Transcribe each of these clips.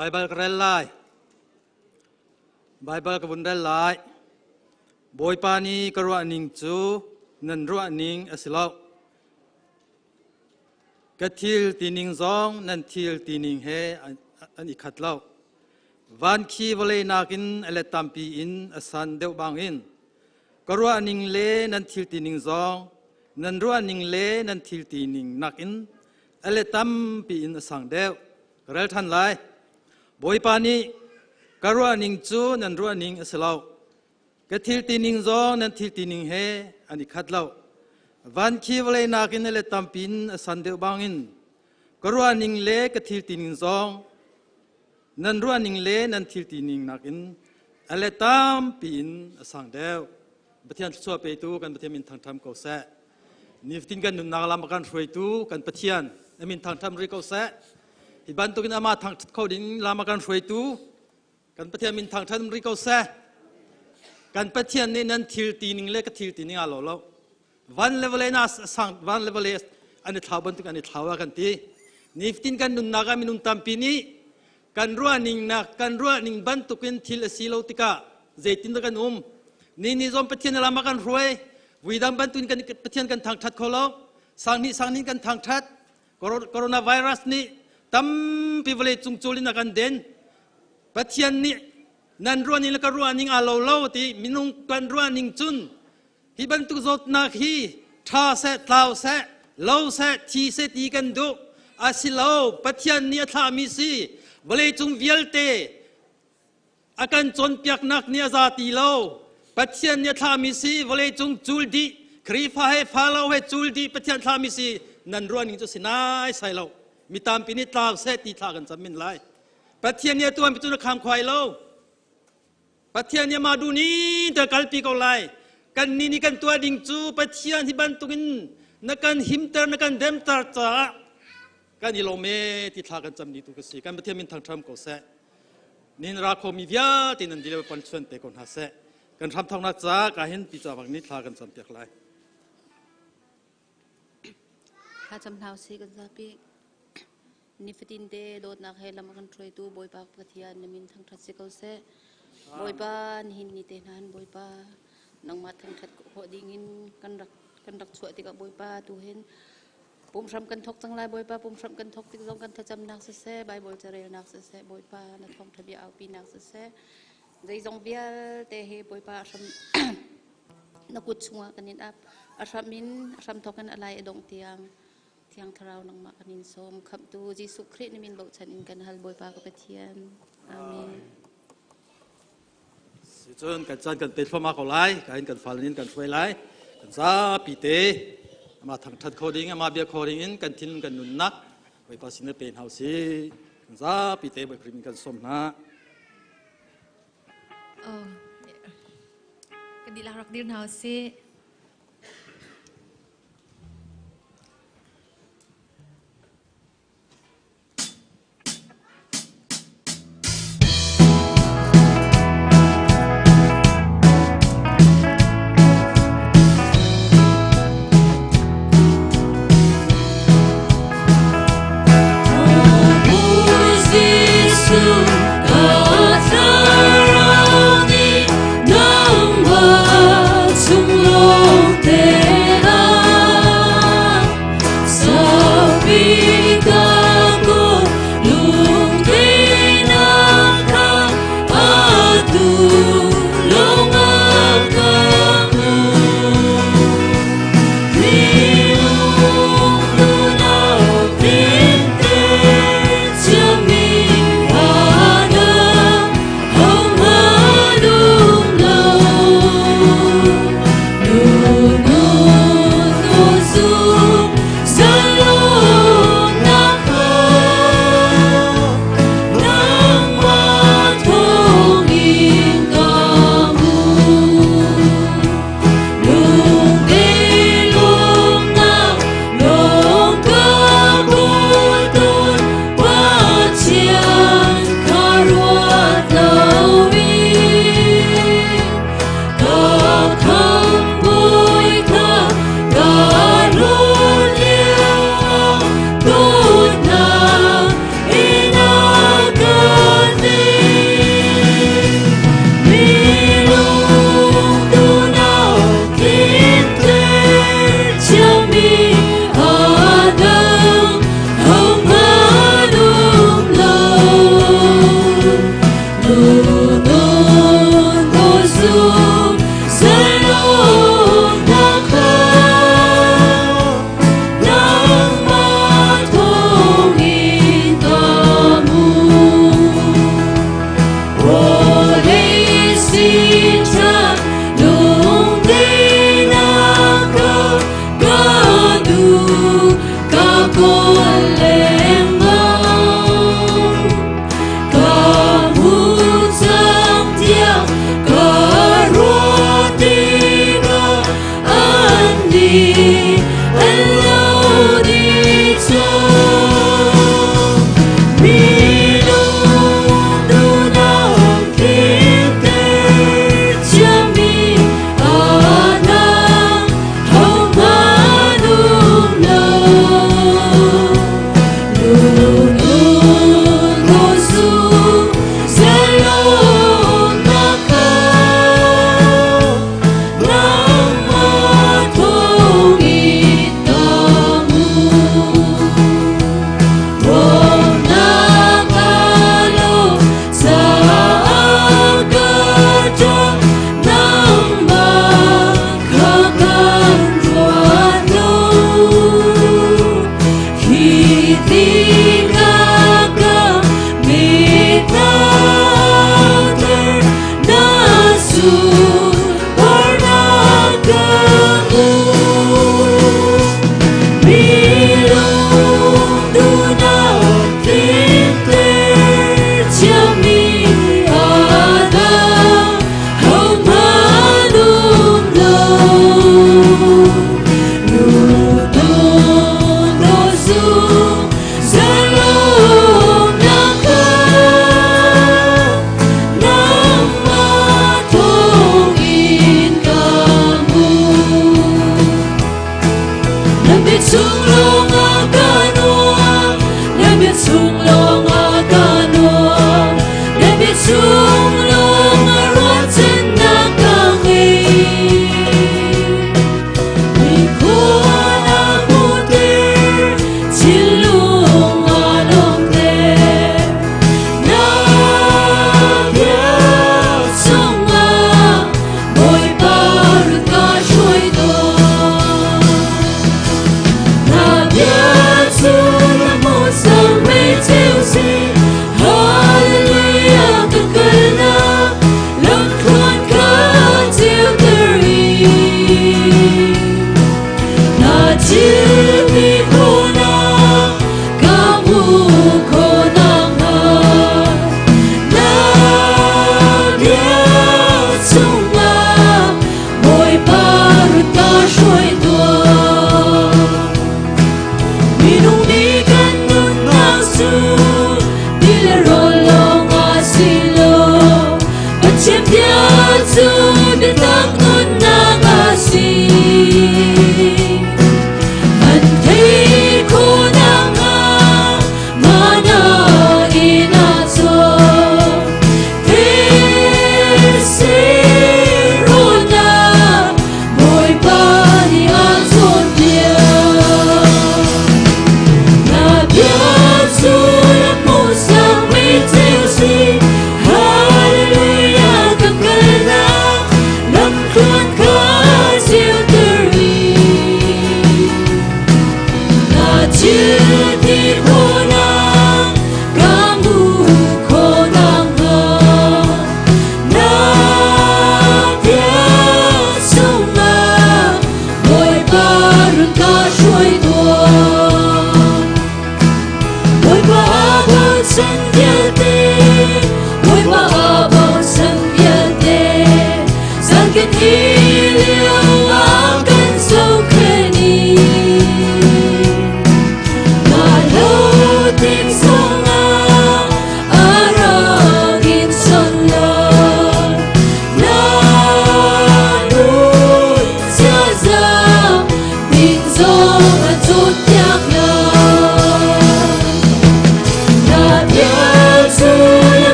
Baibal ka rel lai. Baibal ka vun rel lai. Bawipa nih ka ruah ning cu nan ruah ning a si lo. Ka thil tining zong nan thil tining he an i khat lo. Van khi vawlei nakin a let tampi in a san deuh bangin ka ruah ning le nan thil tining zong nan ruah ning le nan thil tining nakin a let tampi in a sang deuh. Ka rel ṭhan lai. Bawipa nih ka ruah ning cu nan ruah ning a si lo. Ka thil tining zong nan thil tining he an i khat lo. Van khi vawlei nakin a let tampi in a san deuh bangin ka ruah ning le ka thil tining zong nan ruah ning le nan thil tining nakin a let tampi in a sang deuh. Pathian thluachuah petu kan Pathian min thangṭham ko seh. Nifatin kan nunnak lam a kan hruaitu kan Pathian a min thangṭham rih ko seh. Hi bantukin amah thangṭhat kho ding lam a kan hruaitu kan Pathian min thangṭhat rih ko seh. Kan Pathian nih nan thil tining le ka thil tining aa lo lo. Van le vawlei na sang van le vawlei an i thlau bantuk an i thlau a kan ti. Nifatin kan nunnak ah minung tampi nih kan ruahning nak kan ruahning bantukin thil a si lo tikah zeitin dah kan um ni ni zong Pathian lam a kan hruai vuidang bantukin kan Pathian kan thangṭhat kho lo sang nih sang nih kan thangṭhat coronavirus nih tampi vawlei cung cul in a kan den Pathian nih nan ruahning le ka ruahning aa lo lo ti minung kan ruahning cun Hi bantuk zawtnak hi ṭha seh, tlau seh, lo seh, thi seh ti kan duh. Asilo, Pathian nih a thlahmi si. Vawleicung vialte a kan cawnpiaknak nih a za ti lo. Pathian nih a thlahmi si, vawleicung cul dih, Khrihfa he fa lo he cul dih Pathian thlahmi si. Nan ruahning cu si nai sai lo. Mi tampi nih tlau seh ti thla kan cam min lai. Pathian nih a tuanpi cu na kham khuai lo. Pathian nih amah duh ni te kalpi ko lai. Kan nih nih kan tuah ding cu Pathian hi bantukin na kan himter na kan demter caah kan i lawm e ti thla kan cam ni tu ka si. Kan Pathian min thangṭham ko seh. Nin ra khomi vialte nan dile pon chuan te ko hna seh. Kan hram thawknak ca ka hin pi ca bang nih thla kan cam piak lai. Thla cam hna usih kan zapi. Nifatin te dawtnak he lam a kan hruaitu Bawipa Pathian na min thangṭhat si ko seh. Bawipa nihin ni te hna hin Bawipa nangmah thangṭhat khawh dingin kan rak kan rak chuah tikah Bawipa tu hin pumhram kan thok cang lai Bawipa pumhram kan thok tik zong kan thlacamnak siseh Bible carelnak siseh Bawipa na thawngṭha bia aupinak siseh zeizong vialte hi Bawipa a hram na kut chungah kan in ap a hram in a hram thok in a lai a dongh tiang Thiang Thlarau nangmah kan in sawm. Khamhtu Jesuh Khrih na min bochan in kan hal Bawipa ka Pathian. Amen. Sicun kan caan kan pe thluahmah ko lai. Ka in kan fal in kan hruai lai. Kan zapi te ama thangthat kho ding, ama bia kho ding in kan thin kan nunnak Bawipa sin pe hna usih. Kan zapi te Bawi Khrih min kan sawm hna. Oh, kan dihlak rak dir hna usih. Nangmah chung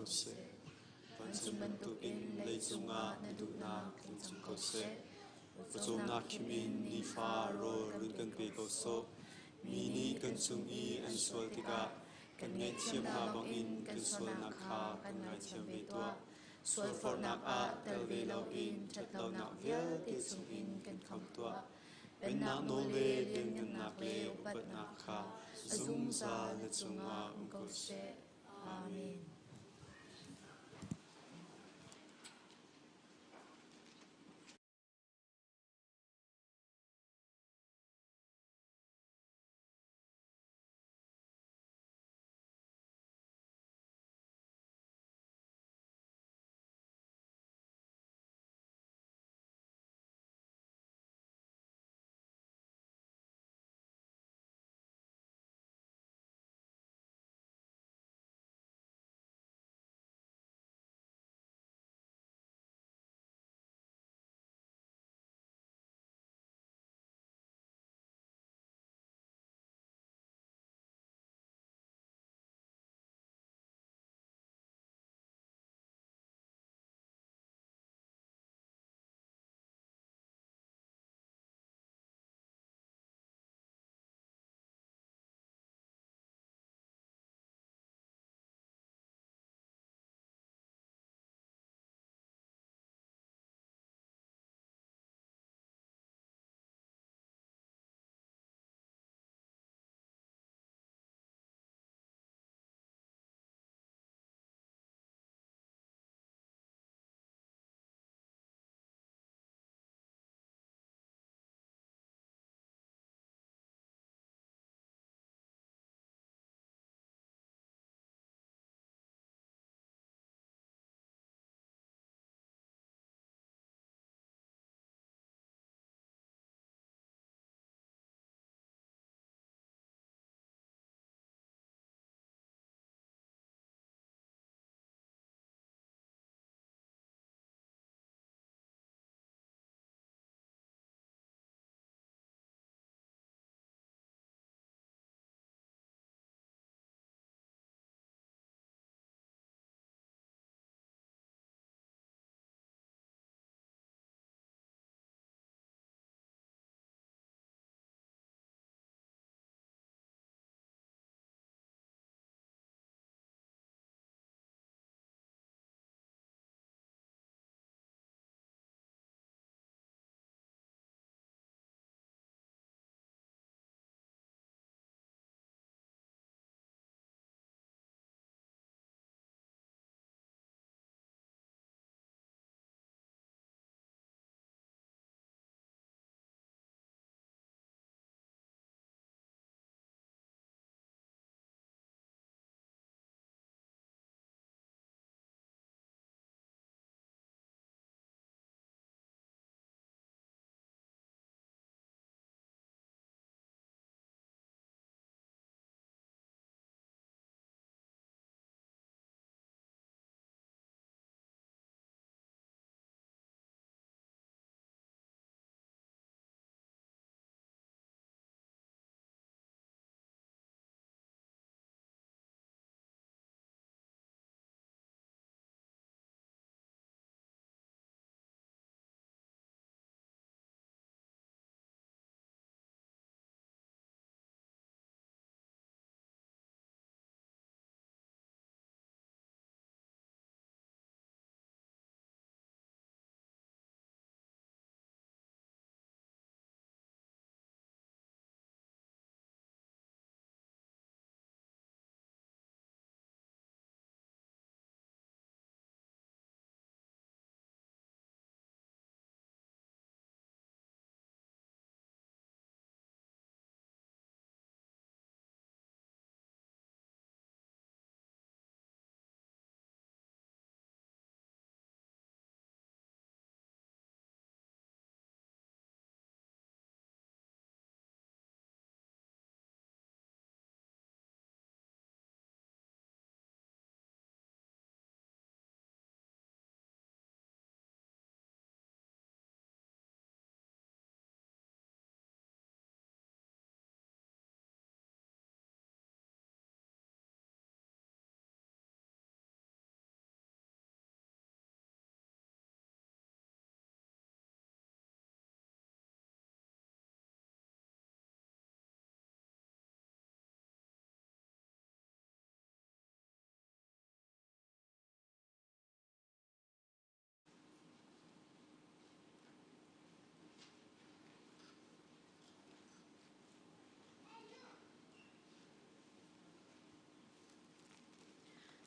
ko seh. Vancung bantukin leicung ah na duhnak tling cang ko seh. Pawcawmnak khim in nifa rawl run kan pe ko sawh. Mi nih kan cung i an sual tikah kan ngaihthiam hna bangin kan sualnak kha kan ngaithiam ve tuah. Sualforhnak ah tel ve loin ṭhatlonak vialte chungin kan khamh tuah. Pennak nawl le lianngannak le upatnak kha zungzal na cungah um ko seh. Amen.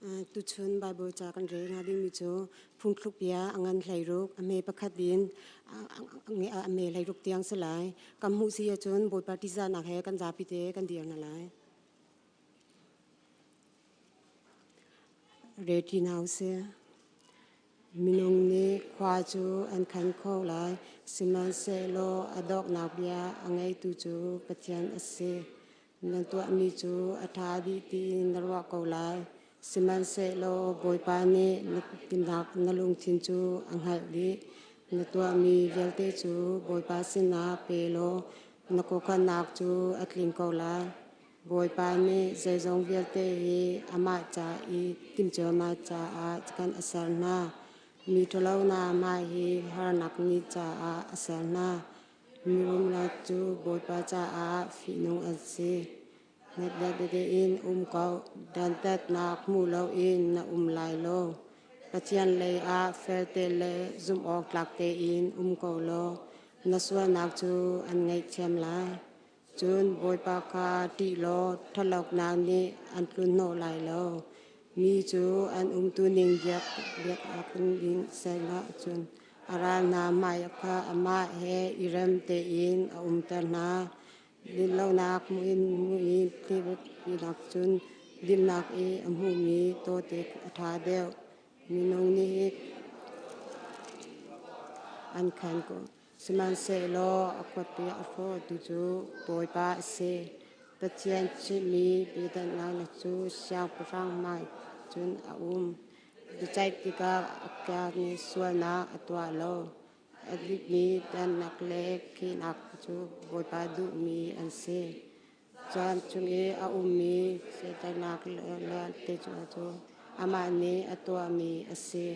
Tuchun Bible ca kan rel hnga dingmi cu phungthluk bia a ngan hleiruk a hme pakhat in a hme hleiruk tiang si lai. Kan hmuh si ahcun Bawipa ṭihzahnak he kan zapi te kan dir hna lai. Reti hna usih. Minung nih khua cu an khan kho lai, sihmanhsehlaw a donghnak bia a ngeitu cu Pathian a si. Na tuahmi cu a ṭha dih tiin na ruah ko lai, sihmanhsehlaw Bawipa nih na lungthin cu a hngalh dih. Na tuahmi vialte cu Bawipa sinah pe law na kawkhanak cu a tling ko lai. Bawipa nih zeizong vialte hi amah ca i timhciammam caah kan a ser hna. Mi ṭhalo hna mah hi harnak ni caah a ser hna. Mirum lo cu Bawipa caah fihnung an si. Hnekdek tete in um ko, dantatnak hmu loin na um lai lo. Pathian lei ah felte le zumhawktlak tein um ko law na sualnak cu an ngaihthiam lai. Cun Bawipa kha ṭih law ṭhatlonak nih an tlunhnawh lai lo. Mi cu an umtuning biak ding sehla cun a ral hna hmai kha amah he i rem tein a umter hna. Dinlonak hmuh in hmuh i tlirhnak cun dinnak i a hmuhmi tawte a ṭha deuh. Minung nih an khan ko. Sihmanhsehlaw a khuapi a hrawhtu cu Bawipa a si. Pathian chimhmi biadannak cu siangpahrang hmai cun a um. Biaceih tikah a ka nih sualnak a tuah lo. A dikmi dannak le khihnak cu Bawipa duhmi an si. Caan chung i a ummi fehternak le cu amah nih a tuahmi a si.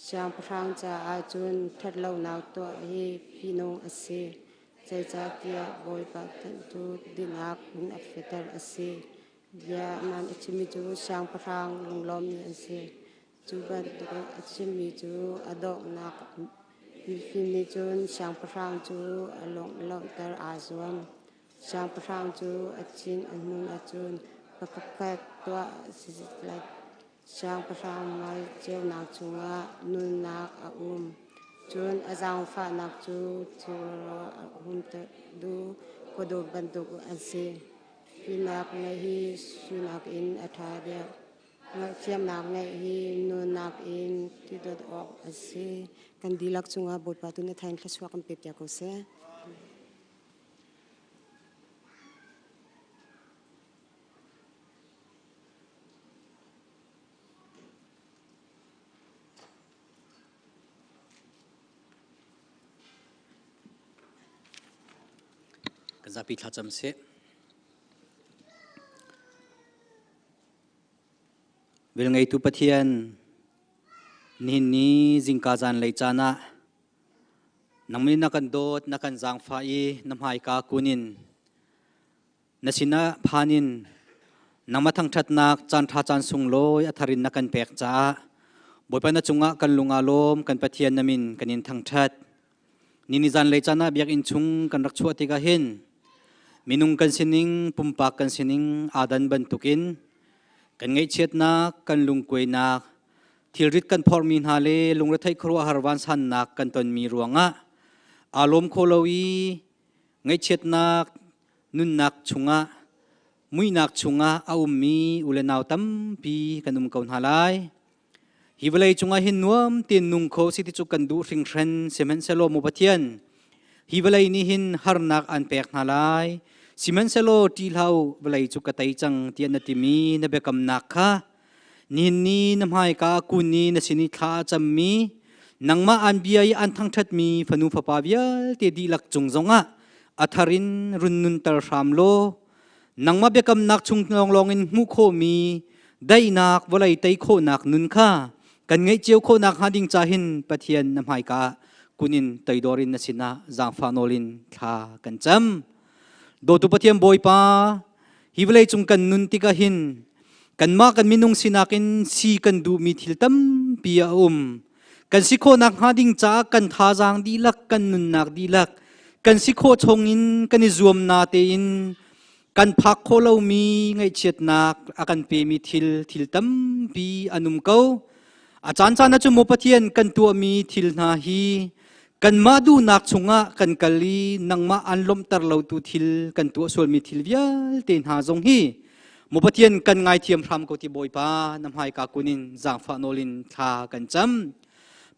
Siangpahrang caah cun ṭhatlonak tuah hi fihnung a si, zeicahtiah Bawipa cu dinnak in a fehter a si. Bia man a chimmi cu siangpahrang lunglawmmi an si. Cu bantuk a chimmi cu a donghnak mifim nih cun siangpahrang cu a lawmhter aa zuam. Siangpahrang cu a thin a hnun ahcun pakhatkhat tuah a si lai. Siangpahrang ngai ceunak chungah nunnak a um. Cun a zaangfahnak cu thilro a humter du khuadawm bantuk an si. Fimnak ngeih hi suinak in a ṭha deuh. Ngaihthiamnak ngeih hi nunnak in tidot awk a si. Kan dihlak cungah Bawipa tu na thain thluachuah kan pe piak ko seh. Kan zapi thlacam sih. Velngeitu Pathian, nihin ni zingka zan lei caan ah nang nih na kan dawt, na kan zaangfah i na hmaika kun in na sinah phan in nangmah thangṭhatnak caanṭha caan sunglawi a thar in na kan pek caah Bawipa na cungah kan lung aa lawm kan Pathian na min kan in thangṭhat ni ni zanlei caan ah biakinn chung kan rak chuah tikah hin minung kan sining pumpak kan sining aa dan bantukin kan ngaihchiatnak kan lungkuainak thilrit kan phormi hna le lungretheih khuaruahhar vansannak kan tonmi ruangah aa lawm kho lo i ngaihchiatnak nunnak chungah muihnak chungah a ummi u le nau tampi kan um ko hna lai. Hi vawlei cungah hin nuam tein nung kho si ti cu kan duh hringhren sihmanhsehlaw maw Pathian hi vawlei nih hin harnak an pek hna lai sihmanhsehlaw ṭih hlah u vawlei cu ka tei cang tiah na timi na biakamnak kha Nihin ni na hmaika kun i na sin i thla a cammi nangmah an bia i an thangṭhatmi fanu fapa vialte dihlak cung zongah a thar in run nunter hram law nangmah biakamnak chung lawnglawng in hmuh khawhmi daihnak vawlei tei khawhnak nun kha kan ngeih cio khawhnak hnga ding ca hin Pathian na hmaika kun in toidor in na sinah zaangfah nawl in thla kan cam. Dawtu Pathian Bawipa, hi vawlei cung kan nun tikah hin kanmah kan minung sinak in si kan duhmi thil tampi a um. Kan si khawhnak hnga ding caah kan thazaang dihlak, kan nunnak dihlak, kan si khawh chungin kan i zuam na tein. Kan phak kho lomi ngaihchiatnak a kan pemi thil thil tampi an um ko. A caancaan ah cun maw Pathian kan tuahmi thil hna hi kanmah duhnak chungah kan kal i nangmah an lawmhter lotu thil kan tuah sualmi thil vialte hna zong hi maw Pathian kan ngaithiam hram ko ti Bawipa na hmaika kun in zaangfah nawl in thla kan cam.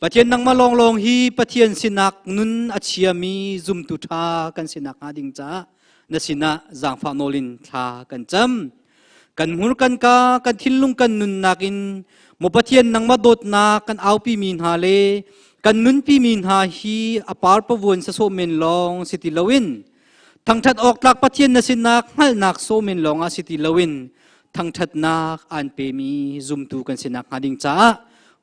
Pathian nangmah lawnglawng hi Pathian sinak nun a chiami zumtu ṭha kan sinak hnga ding caah na sinah zaangfah nawl in thla kan cam. Kan hmur kan ka kan thinlung kan nunnak in maw Pathian nangmah dawtnak kan aupimi hna le kan nunpimi hna hi a par pavuan sasawh men lawng si ti loin thangṭhat awk tlak Pathian na sinak hngalhnak sawh men lawng ah si ti loin thangṭhatnak aan pemi zumtu kan sinak hnga ding caah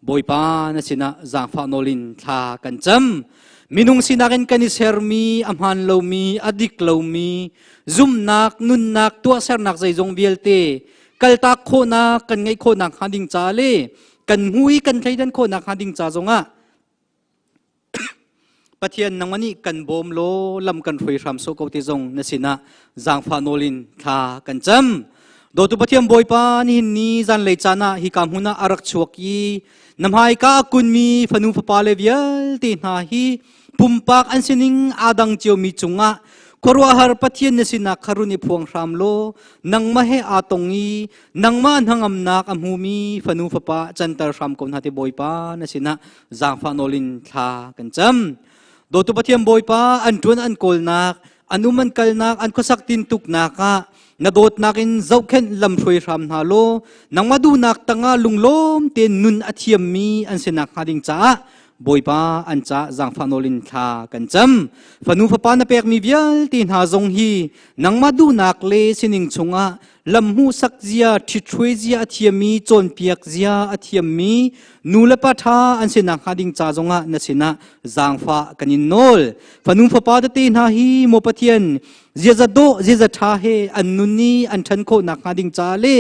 Bawipa na sinah zaangfah nawl in thla kan cam. Minung sinak in kan i sermi, a hmaan lomi, a dik lomi, zumhnak, nunnak, tuahsernak zeizong vialte kaltak khawhnak, kan ngeih khawhnak hnga ding ca le kan hmu i kan thleidan khawhnak hnga ding ca zongah Pathian nangmah nih kan bawm law lam kan hruai hram sawh ko ti zong na sinah zaangfah nawl in thla kan cam. Dawtu Pathian Bawipa nihin ni zanlei caan ah hika hmun ah a rak chuak i na hmaika a kunmi fanu fapa le vialte hna hi pumpak an sining aa dang ciomi cungah khuaruahhar Pathian na sinak kha run i phuang hram law nangmah he aa tong i nangmah hnangamnak a hmumi fanu fapa canter hram ko hna ti Bawipa na sinah zaangfah nawl in thla kan cam. Dawtu Pathian Bawipa an ṭuan an kawlnak, an um an kalnak, an khuasak tintuknak ah na dawtnak in zohkhenh lamhruai hram hna law nangmah duhnak tangah lunglawm tein nun a thiammi an si nakhnga ding caah Bawipa an ca zaangfah nawl in thla kan cam. Fanu fapa na pekmi vialte hna zong hi nangmah duhnak le sining chungah lam hmuhsak zia, ṭhithruai zia a thiammi, cawnpiak zia a thiammi nu le pa ṭha an si nakhnga ding ca zongah na sinah zaangfah kan in nawl. Fanu fapa tete hna hi maw Pathian ziaza dawh ziaza ṭha he an nun i an ṭhan khawh nakhnga ding ca le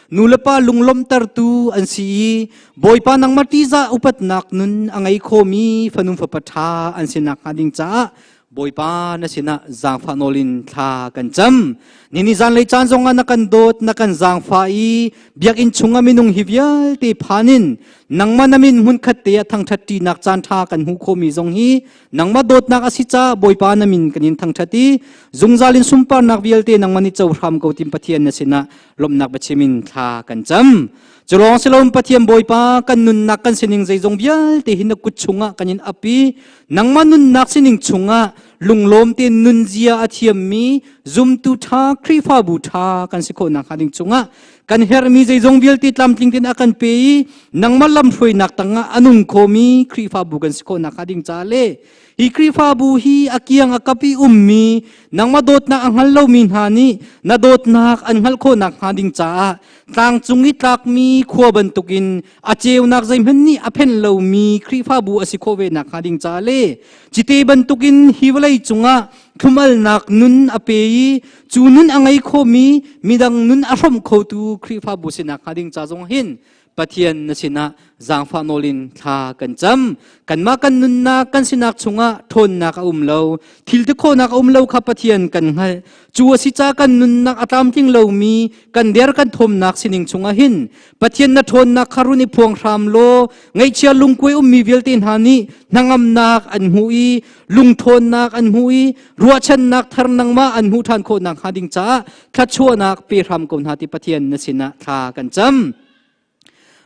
nu le pa lunglawmhtertu an si i Bawipa nangmah ṭihzah upatnak nun a ngei khomi fanu fapa ṭha an si nakhnga ding caah Bawipa na sinah zaangfah nawl in thla kan cam. Nini zanlei caan zongah na kan dawt, na kan zaangfah i biakinn chungah minung hi vialte phan in nangmah na min hmunkhat te ah thangṭhat ṭinak caan ṭha kan hmuh khawhmi zong hi nangmah dawtnak a si caah Bawipa na min kan in thangṭhat i zungzal in sunparnak vialte nangmah nih co hram ko tim Pathian na sinah lawmhnak biachim in thla kan cam. Cu lawng si loin Pathian Bawipa kan nunnak kan sining zeizong vialte hi na kut chungah kan in ap i Nangmah nunnak sining chungah lunglawm tein nunzia a thiammi zumtu ṭha Khrihfabu ṭha kan si khawh nakhnga ding chungah kan herhmi zeizong vialte tlamtling tein a kan pe i nangmah lamhruainak tangah a nung khomi Khrihfabu kan si khawh nakhnga ding ca le hi Khrihfabu hi a kiang a kap i ummi nangmah dawtnak a hngal lomi hna nih na dawtnak an hngalh khawh nakhnga ding caah tlangcung i tlakmi khua bantukin a ceunak zeihmanh nih a phenh lomi Khrihfabu a si khawh ve nakhnga ding ca le cite bantukin hi vawlei cungah thlumalnak nun a pe i cu nun a ngei khomi midang nun a hrawmh khotu Khrihfabu si nakhnga ding ca zong hin Pathian na sinah zaangfah nawl in thla kan cam. Kanmah kan nunnak kan sinak chungah ṭhawnnak a um lo, thil ti khawhnak a um lo kha Pathian kan hngalh. Cu a si ca kan nunnak a tlamtling lomi kan der kan thawmnak sining chungah hin Pathian na ṭhawnnak kha run i phuang hram law ngaihchia lungkuai ummi vialte hna nih hnangamnak an hmuh i lungṭhawnnak an hmuh i ruahchannak thar nangmah an hmuh ṭhan khawh nakhnga ding caah thluachuahnak pe hram ko hna ti Pathian na sinah thla kan cam.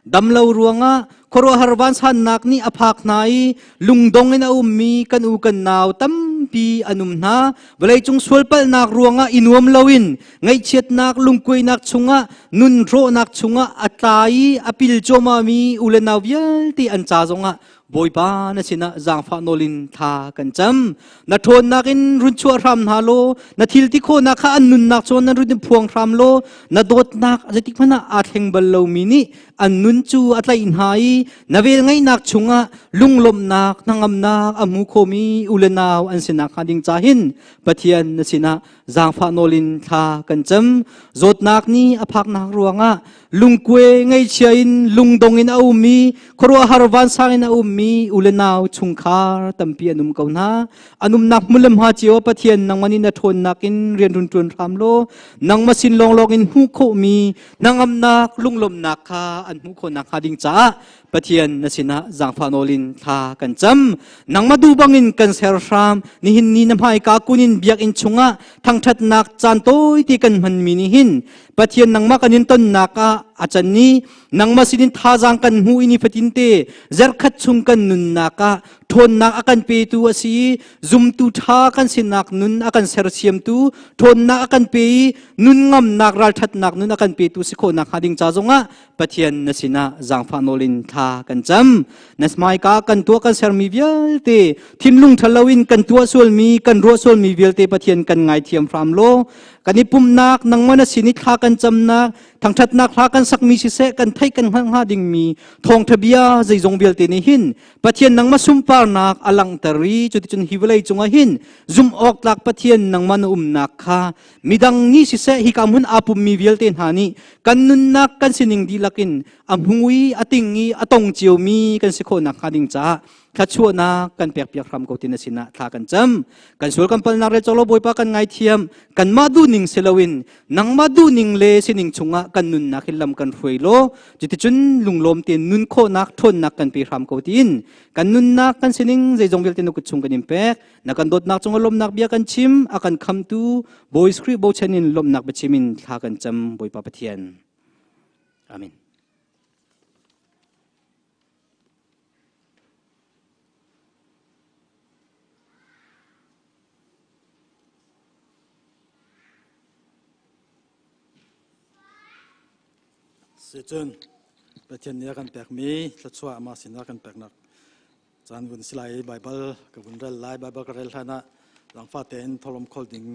Damlo ruangah khuaruahhar vansannak nih a phak hna i lungdong in a ummi kan u kan nau tampi an um hna. Vawleicung sualpalhnak ruangah i nuam loin ngaihchiatnak lungkuainak chungah nun hrawhnak chungah a tla i a pil cuahmahmi u le nau vialte an ca zongah Bawipa na sinah zaangfah nawl in thla kan cam. Na ṭhawnnak in run chuah hram hna law, na thil ti khawhnak kha an nunnak cun nan run in phuang hram law, na dawtnak zeitik hmanh ah aa thleng bal lomi nih an nun cu a tlaih hna i na velngeihnak chungah lunglawmhnak hnangamnak a hmu khomi u le nau an si nakhnga ding ca hin Pathian na sinah zaangfah nawl in thla kan cam. Zawtnak nih a phaknak ruangah. Lungkue ngaihchia in lungdong in a ummi, khuaruahhar vansang in a ummi u le nau chungkhar tampi an um ko hna. An umnak hmun le hma cio ah Pathian nangmah nih na ṭhawnnak in rian run ṭuan hram law nangmah sin lawnglawng in hmuh khawhmi hnangamnak lunglawmhnak kha an hmuh khawh nakhnga ding caah Pathian na sinah zaangfah nawl in thla kan cam. Nangmah duh bangin kan ser hram. Nihin ni na hmaika kun in biakinn chungah thangṭhatnak caan tawite kan hmanmi nih hin Pathian nangmah kan in tonnak ah a can ni nangmah sinin thazaang kan hmu i nifatin te zerkhat chung kan nunnak ah ṭhawnnak a kan petu a si i zumtu ṭha kan sinak nun a kan sersiamtu ṭhawnnak a kan pe i nun ngamnak ralṭhatnak nun a kan petu si khawh nakhnga ding ca zongah Pathian na sinah zaangfah nawl in thla kan cam. Na hmaika kan tuah kan sermi vialte thinlung ṭhalo in kan tuah sualmi kan ruah sualmi vialte Pathian kan ngaithiam hram law kan i pumhnak nangmah na sin i thla kan camnak thangṭhatnak hla kan sakmi siseh kan theih kan hngalh hnga dingmi thawngṭha bia zeizong vialte nih hin Pathian nangmah sunparnak a langhter i cuticun hi vawlei cungah hin zumh awk tlak Pathian nangmah na umnak kha midang nih siseh hika hmun aa pummi vialte hna nih kan nunnak kan sining dihlak in a hmui a ting i a tong ciomi kan si khawh nakhnga ding caah thluachuahnak kan pekpiak hram ko tin a sinah thla kan cam. Kan sual kan palnak rel cawk lo Bawipa kan ngaithiam. Kanmah duhning si loin nangmah duhning le sining chungah kan nunnak hi lam kan hruai law cuticun lunglawm tein nun khawhnak ṭhawnnak kan pe hram ko tiin kan nunnak kan sining zeizong vialte na kut chung kan in pek. Na kan dawtnak cungah lawmhnak bia kan chim, a kan khamtu Bawi Khrih bochan in lawmhnak biachim in thla kan cam, Bawipa Pathian. Amen. Sicun Pathian nih a kan pekmi thluachuah amah sinah kan peknak Caan vun si lai i Baibal ka vun rel lai. Baibal ka rel hlan ah zaangfah tein tholom kholh ding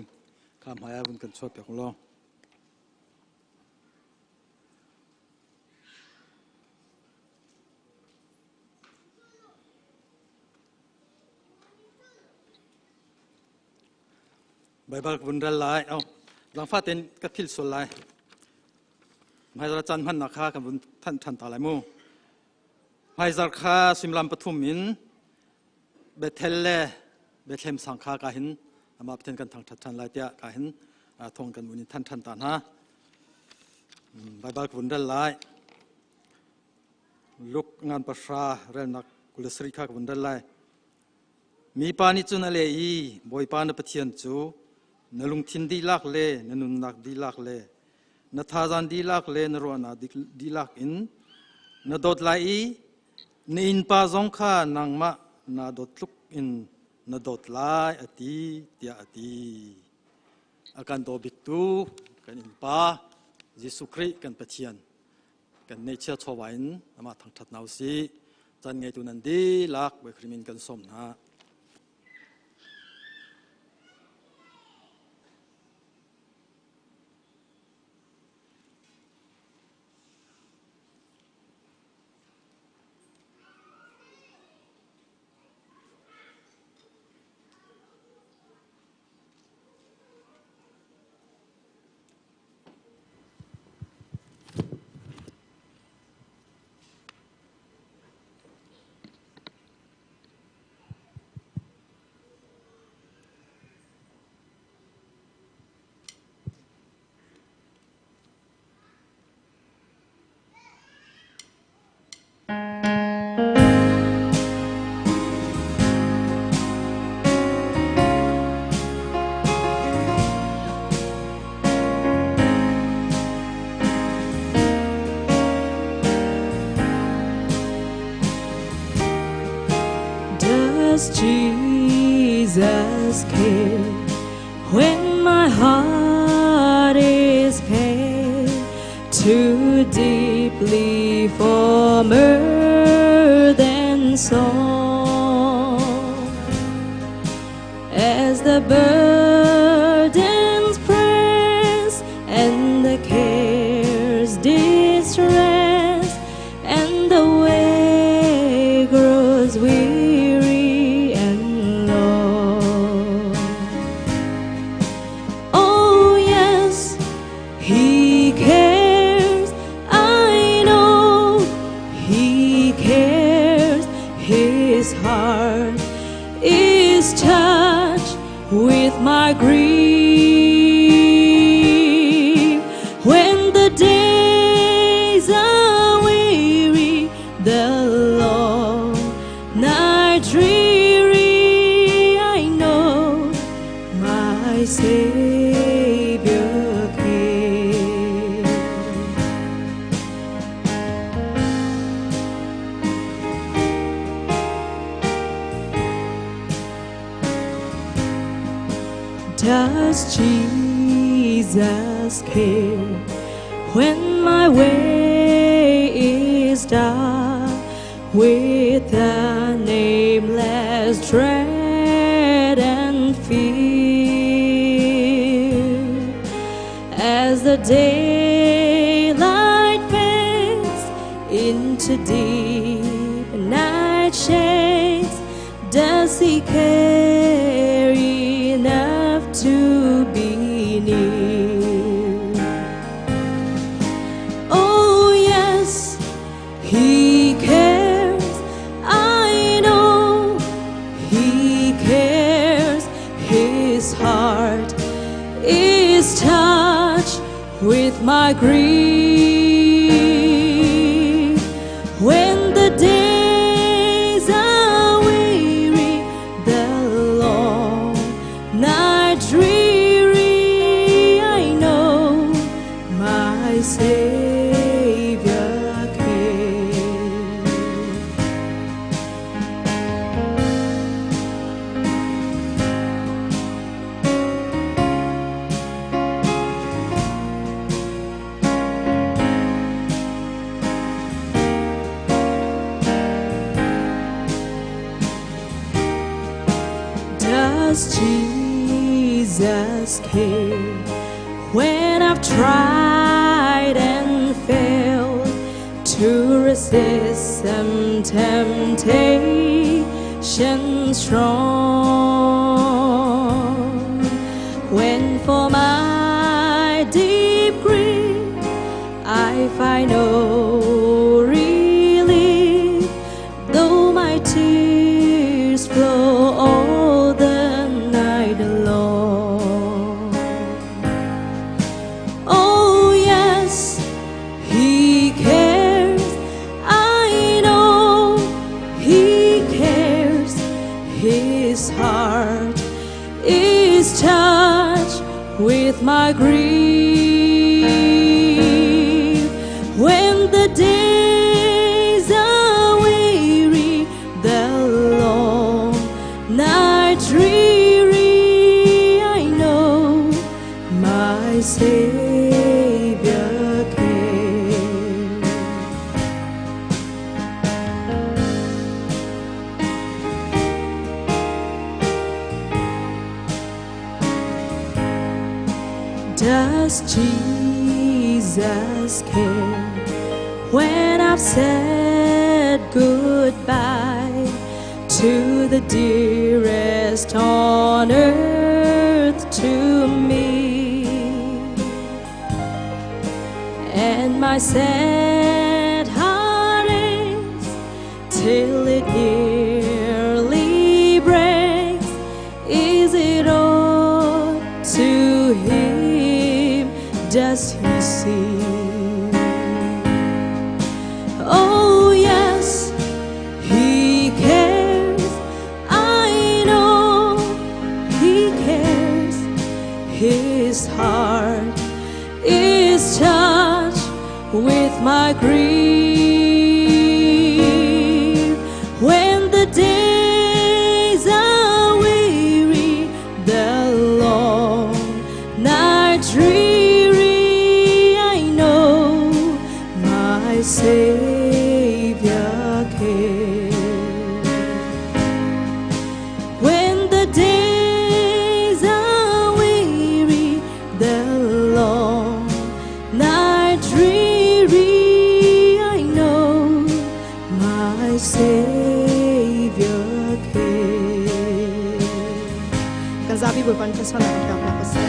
kha hmai ah vun kan chuah piak law. Baibal ka vun rel lai. Oh, zaangfah tein ka phil sual lai. Hmaizarh caan hmannak kha kan vun thanh ṭhan ta lai mu. Hmaizarh kha suimilam pathum in Bethel le Bethlehem sang kha ka hin amah Pathian kan thangṭhat ṭhan lai tiah ka hin thawng kan vun in thanh ṭhan ta hna. Baibal ka vun rel lai. Luke ngan pahra relnak 27 kha ka vun rel lai. Mipa nih cun a leh i Bawipa na Pathian cu na lungthin dihlak le na nunnak dihlak le na thazaan dihlak le na ruahnak dihlak in na dawt lai i na innpa zong kha nangmah naa dawt tluk in na dawt lai a ti tiah a ti. A kan daw biktu kan innpa Jesuh Khrih kan Pathian kan neihchia chawva in amah thangṭhat hna u sih. Caan ngeitu nan dihlak Bawi Khrih min kan sawm hna. Does Jesus care when my heart is pain too deeply for mirth and song? As the burdens press and the cares distress, and the way grows weary and long. Oh, yes, He cares. His heart is touched with my grief. When the days are weary, the long night dreary, I know my Savior cares. Does Jesus care when my way is dark with a nameless dread and fear? As the daylight fades into deep night shades, does he care enough to be near? Oh, yes, he cares. I know he cares. His heart is touched with my grief. When the days are weary, the long night dreary, I know my Savior cares. Does Jesus care when I've tried and failed to resist some temptation strong? When for my deep grief I find no relief, though my tears flow all the night long. Oh, yes, He cares. I know He cares. His heart is touched with my grief. When the days are weary, the long night dreary, I know my Savior cares. Does Jesus care when I've said goodbye to the dearest on earth to me? And my sad heart aches till it nearly breaks. Is it all to him? Does he see? Oh, yes, he cares. I know he cares. His heart is touched with my grief. When the days are weary, the long night dreary, I know my Savior cares. When the days are weary, the long night dreary, I know my Savior cares. Kan zapi Bawipa nih thluachuahnak kan pek hna ko seh.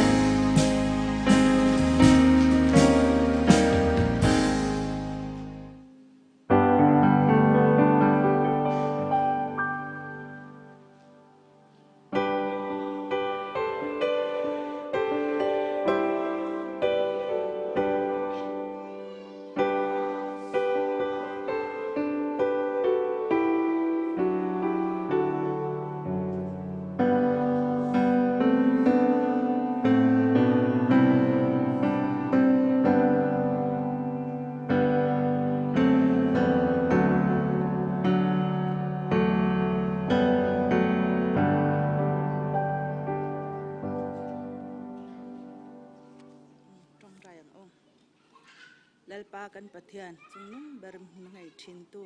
Lalpa kan Pathian cungnung ber ngei thin tu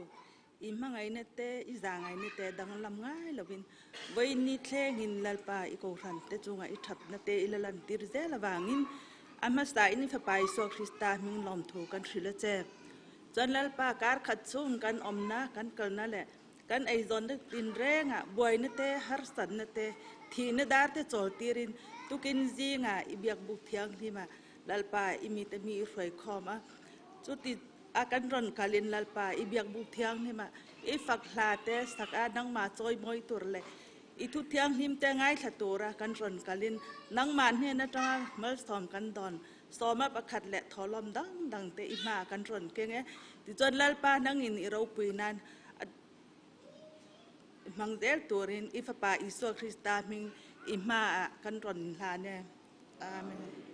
i hmangaihna te i zaangaihna te danglam ngai loin voi ni thleng in Lalpa i kohhran te chungah i thatna te i la lantir zel awangin a hmasa in Fapa Isua Krista hming lawmthu kan hrilh a che. Cun Lalpa kar khat chung kan omna kan kalna le kan eizawnna tinrengah buaina te harsatna te thihna dar te chawl tirin tukin zingah i biakbuk thianghlim ah Lalpa i mi te mi i hruai khawm a cuti a kan ron kal in Lalpa i biakbuk thianghlim ah i fak hla te sak ah nangmah cawimawi tur le i thu thianghlim te ngaithla tur a kan ron kal in nangmah hnen atanga malsawm kan don sawma pakhat le tholom dang dang te i hma kan ron keng e tichuan Lalpa nangin i ropui nan hmang zel turin i fapa Isua Krista hming i hma ah kan ron hlan e. Amen.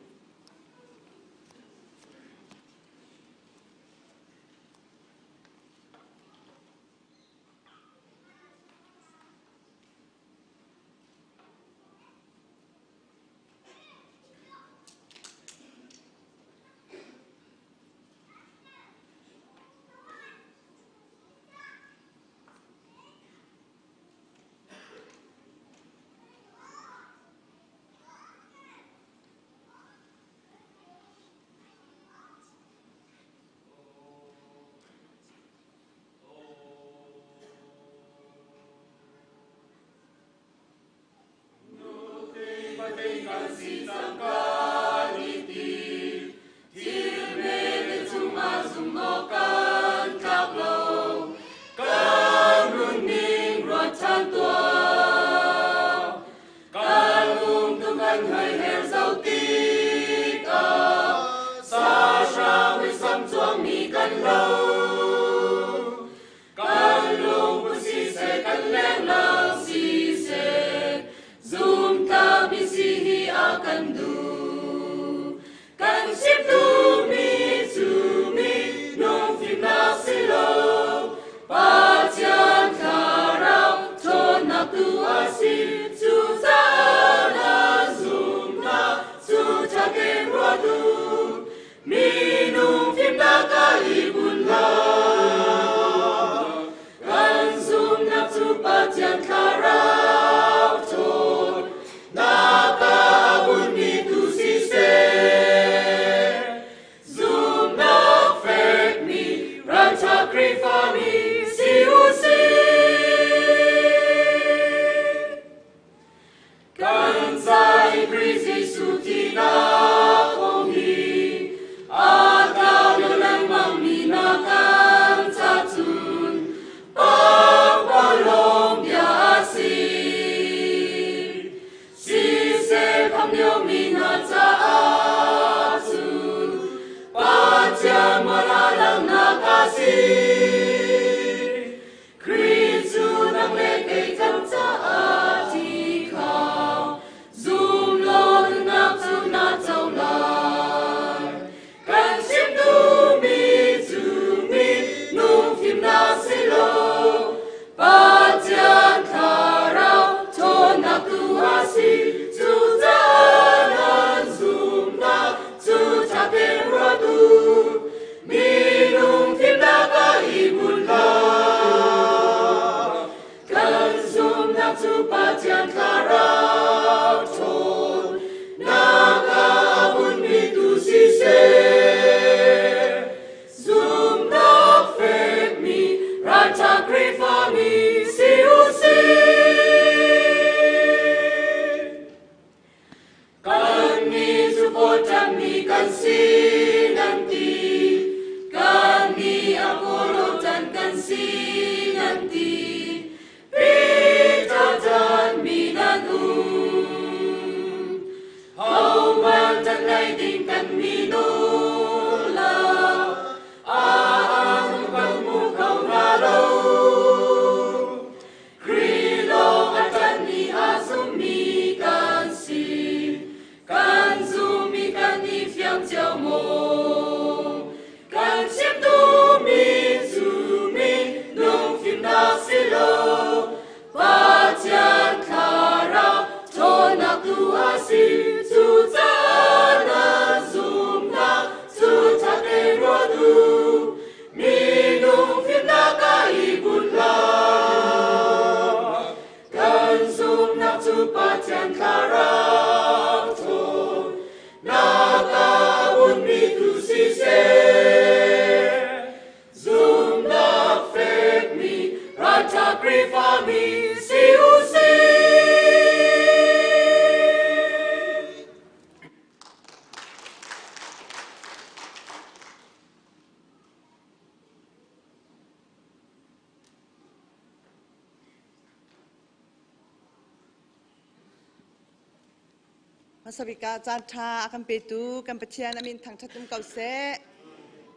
Hmasabik ah caan ṭha a kan petu kan Pathian a min thangṭhat um ko seh.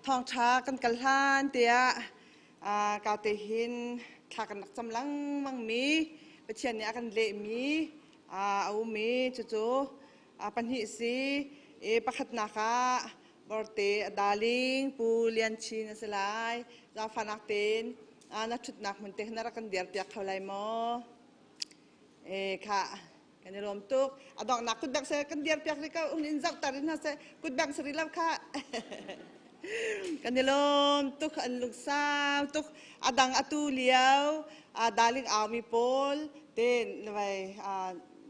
Thawngṭha kan kal hlan tiah ka te hin thla kan rak cam lengmang mi Pathian nih a kan lehmi a um i cucu pahnih si. I pakhatnak ah Borte a darling Pu Lian Chin a si lai. Zaangfahnak tein na ṭhutnak hmun te na rak kan dir piak kho lai maw? E kha kan i lawm tuk. A donghnak kutbeng se kan dir piak rih ko. Un in zoh tar in hna seh. Kutbeng sari lo kha. Kan i lawm tuk. An lungsau tuk. A dang atu lio a darling au mi pawl ten vai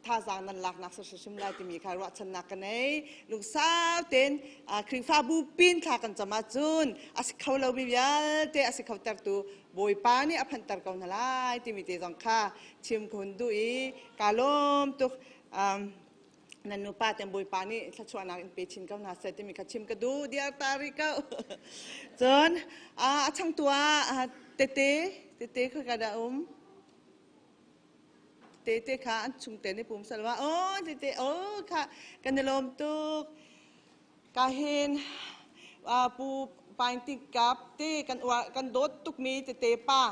thazaang nan laknak si hrimhrim lai timi kha ruahchannak ka nei. Lungsau ten Khrihfabu pin thla kan cam ahcun a si kho lomi vialte a si kho tertu Bawipa nih a phanhter ko hna lai timi te zong kha chim ka hun duh i kaa lawm tuk. Nan nupa ten Bawipa nih thluachuahnak in pe chin ko hna seh timi kha chim ka duh. Diar ta rih ko. Cun a changtu ah tete tete kha ka dah um. Tete kha an chung te ni pum salwa. Oh tete oh kha kan i lawm tuk. Ka hin pu Paing Ting Kap te kan uar kan dawt tukmi tete pa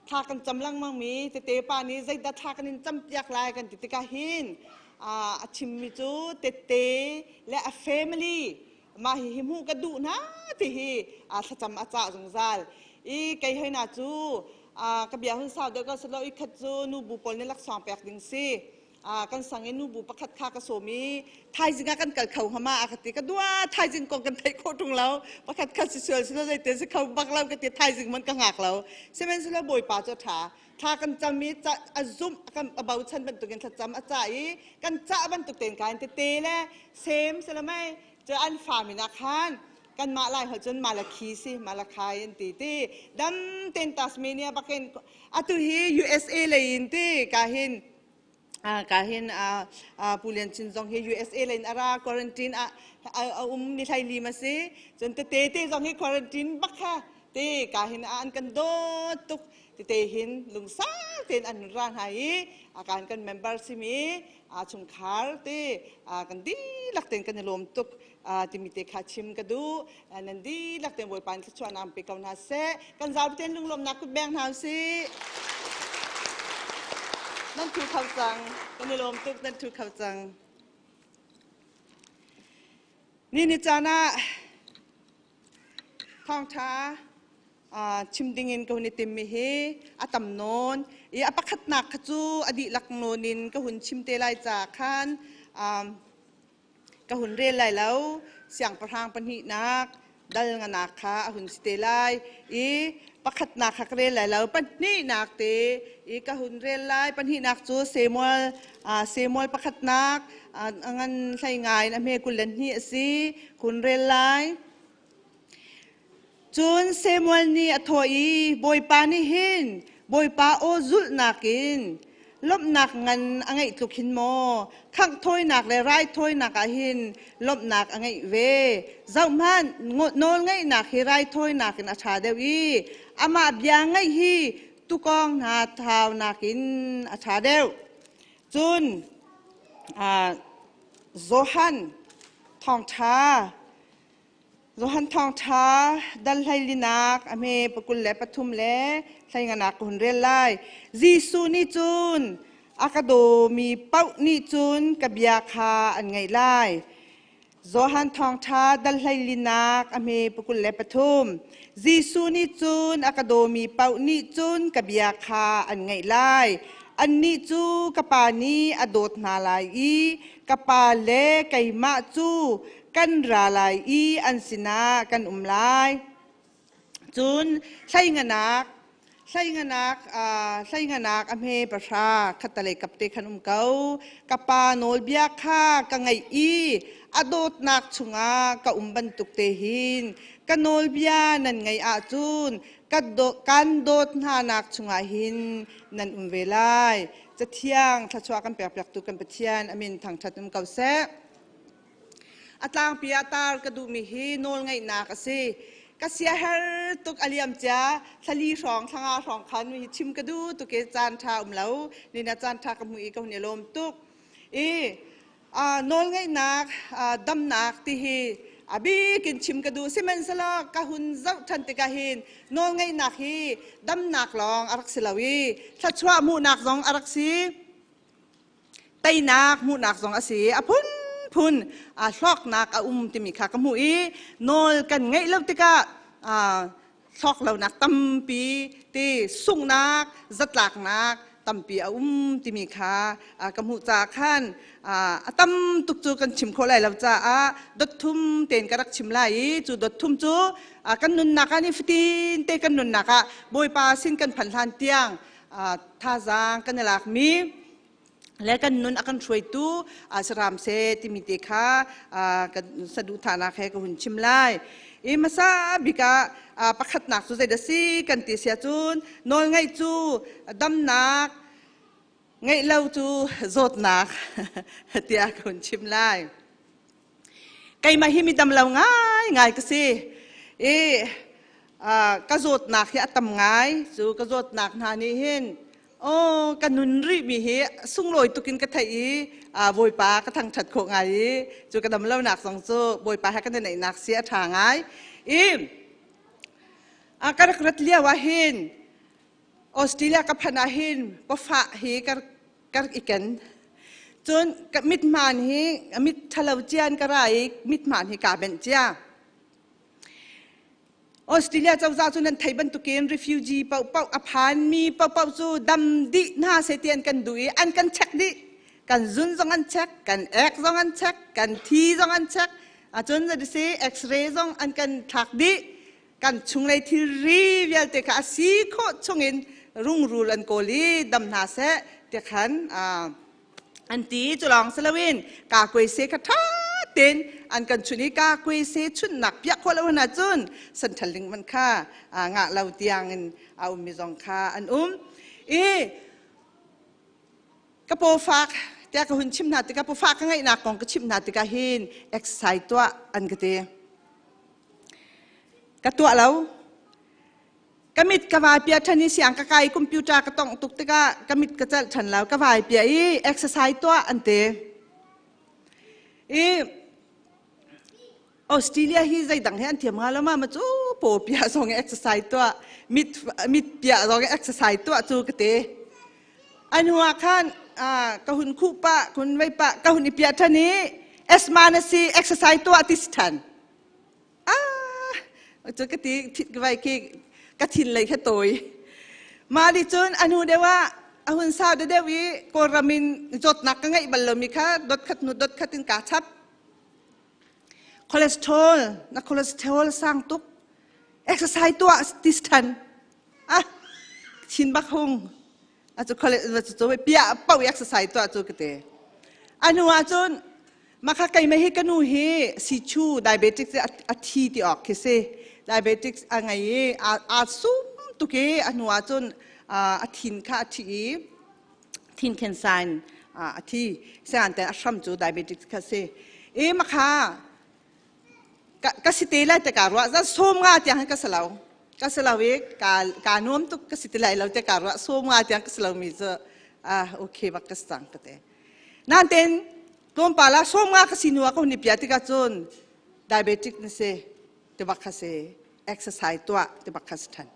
thla kan cam lengmang mi tete pa nih zeidah thla kan in cam piak lai kan ti tikah hin a chimmi cu tete le a family mah hi hi hmuh ka duh hna ti hi thlacam a cah zungzal i kei hoi na cu ka bia hun sau deuh ko selo i khat cu nu bu pawl nih laksawng pek ding si. Kan sang i nubu pakhat kha ka sawm i thaizing ah kan kal kho hnga ma a ka ti. Ka dua, thaizing kong kan theih khawh ṭung lo, pakhat khat si sual si lo, zeite si kho bak lo ka ti. Thaizing man ka ngak lo. Sihmanhsehlaw Bawipa cu a ṭha. Thla kan cam i a zumh kan a bochan bantukin thlacam a cah i kan cah bantuk tein kain tete le sem salamai cu an fa min ah khan kanmah lai hol cun Malakhi si Malakhai an ti ti dam ten Tasmania bakin atu hi USA lei in ti ka hin ka hin Pu Lian Chin zong hi USA lei in a ra, quarantine ah a um ni hlei lim a si. Cun tete te zong hi quarantine bak kha te ka hin an kan dawt tuk. Tete hin lungsau tein an ra hna i kan kan member simi chungkhar te kan dihlak tein kan i lawm tuk timi te kha chim ka duh. Nan dihlak tein Bawipa in thluachuahnak pe ko hna seh. Kan zapi tein lunglawmhnak kut beng hna usih. Nan thu kho cang. Kan i lawm tuk, nan thu kho cang. Ni ni caan ah thawngṭha chim dingin ka hun i timmi hi a tam nawn i a pakhatnak kha cu a dihlak nawn in ka hun chim te lai caah khan ka hun rel lai lo. Siangpahrang pahnihnak dal nganak kha a hun si te lai i pakhatnak kha ka rel lai lo, pahnihnak te i ka hun rel lai. Pahnihnak cu Samuel, Samuel pakhatnak a ngan hlei ngai in a hme 22 a si, hun rel lai. Cun Samuel nih a thawh i, Bawipa nih hin Bawipa aw zulhnak in lawmhnak ngan a ngeih tluk hin maw khangh thawinak le raithawinak ah hin lawmhnak a ngeih ve? Zohhmanh, nawlngeihnak hi raithawinak in a ṭha deuh i amah bia ngaih hi tukawng hna thaunak in a ṭha deuh. Cun Johan thawngṭha Johan Thawngṭha dal hleilinak a hme pakul le pathum le hleinganak ka hun rel lai. Jesuh nih cun a ka dawmi paoh nih cun ka bia kha an ngaih lai. Johan Thawngṭha dal hleilinak a hme 23. Jesuh nih cun a ka dawmi paoh nih cun ka bia kha an ngaih lai. Annih cu ka Pa nih a dawt hna lai i ka Pa le keimah cu kan ra lai i an sinah kan um lai. Cun hleinganak hleinganak hleinganak a hme pahra khattalei kapte khan um ko. Ka pa nawlbia kha ka ngaih i a dawtnak chungah ka um bantuk te hin ka nawlbia nan ngaih ahcun kan dawt hnanak chungah hin nan um ve lai. Cathiang thluachuah kan pekpiaktu kan Pathian a min thangṭhat um ko seh. A tlangpi ah tar ka duhmi hi nawlngaihnak a si. Ka siaherh tuk. A liam cia thlali hrawng, thlanga hrawng khan hi chim ka duh tuk i caan ṭha um lo. Nina caan ṭha ka hmu i ka hun i lawm tuk. I Nawlngeihnak damnak ti hi a bikin chim ka duh. Sihmanhsehlaw ka hun zoh ṭhan tikah hin nawlngeihnak hi damnak lawng a rak si lo i thluachuah hmuhnak zong a rak si. Teinak hmuhnak zong a si. A phunphun hlawknak a um timi kha ka hmuh i nawl kan ngeih lo tikah hlawk lonak tampi ti sunghnak zatlaknak tampi a um timi kha ka hmuh caah khan a tam tuk cu kan chim khawh lai lo caah dot thum tein ka rak chim lai i cu dot thum cu kan nunnak ah nifatin te kan nunnak ah Bawipa sin kan phanh hlan tiang thazaang kan i lakmi le kan nun a kan hruaitu saram se timi te kha kan saduhthahnak he ka hun chim lai. I hmasa bik ah pakhatnak cu zeidah si kan ti sia cun nawlngaih cu damnak ngeih lo cu zawtnak tiah ka hun chim lai. Keimah hi mi dam lo ngai ngai ka si. I ka zawtnak hi a tam ngai. Cu ka zawtnak hna nih hin oh ka nun rih mi hi sunglawi tukin ka theih i Bawipa ka thangṭhat khawh ngai i cu ka dam lonak zong cu Bawipa he kan i neihnak si a ṭha ngai. I ka rak rat lio ah hin Australia ka phanh ah hin pawfah hi ka rak i ken. Cun ka mithmaan hi mit ṭhalo cian ka ra i mithmaan hi kaa benh cia. Australia cozah cu nan thei bantukin refugee paohpaoh a phanmi paohpaoh cu dam dih hna seh ti an kan duh i an kan check dih. Kan zun zong an check, kan ek zong an check, kan thi zong an check. Cun si x-ray zong an kan thlak dih. Kan chunglei thilri vialte kha a si khawh chungin rungrul an kawl i dam hna seh ti khan an ti. Cu lawng si loin kakuai se kha ṭha tein an kan chunh i kakuai se chunhnak piah khawh lo hna cun sanṭhal ding man kha ngah lo tiang in a ummi zong kha an um. I ka pawfak tiah ka hun chim hna tikah pawfak ka ngeihnak kong ka chimh hna tikah hin exercise tuah an ka ti. Ka tuah lo. Ka mit ka vai pia ṭhan i siang ka kai computer ka tongh tuk tikah ka mit ka celh ṭhan lo. Ka vai pia i exercise tuah an ti. I Australia hi zeidang he an thiam hnga lo ma ma cu paw pia zong exercise tuah mit mit pia zong exercise tuah cu ka ti. An hnu ah khan ka hun khuh pah kun vei pah ka hun i pia ṭhan i asthma na si exercise tuah ti si ṭhan. Ah cu ka ti ka vai khi ka thin lei kha tawi. Mah nih cun a hnu deuh ah a hun sau deuh i Kawlram in zawtnak ka ngeih bal lomi kha dot khat hnu dot khat in kaa chap. Cholesterol na cholesterol sang tuk exercise tuah ti si ṭhan. Ah thin bak hung a cu cu pia pau exercise tuah cu ka ti. A hnu ah cun Makha keimah hi ka nu hi sichu diabetic a thi ti awk khi si. Diabetic a ngei i aa sum tuk i a hnu ah cun a thin kha a thi i thin cancer in a thi. Sian ten a hram cu diabetic kha si. I makha ka si te lai te ka ruah zan som nga tiang hin ka si lo. Ka si lo i ka nuam tuk ka si ti lai lo te ka ruah som nga tiang ka si lo mi cu ah okay bak ka si cang ka te. Nain tlawmpal ah sawm nga ka si hnu ah ka hun i piah tikah cun diabetic na si ti bak kha si exercise tuah ti bak kha si ṭhan.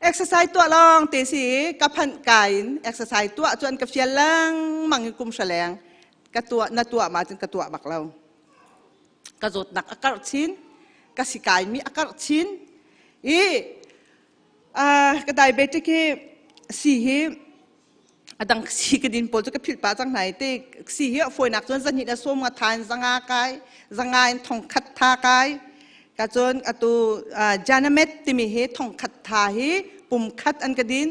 Exercise tuah lawng te si ka phanh ka in exercise tuah cu an ka fial lengmang i kum hra leng ka tuah na tuah ma cun ka tuah bak lo. Ka zawtnak a karh chin, ka si kaimi a karh chin i ka diabetic hi si hi a dang si ka din pawl cu ka philh pah cang hna i te si hi a fawinak cun zahnih le sawm nga tha in zanga kai zanga in thong khat tha kai ka cun atu janamet timi hi thong khat tha hi pum khat an ka din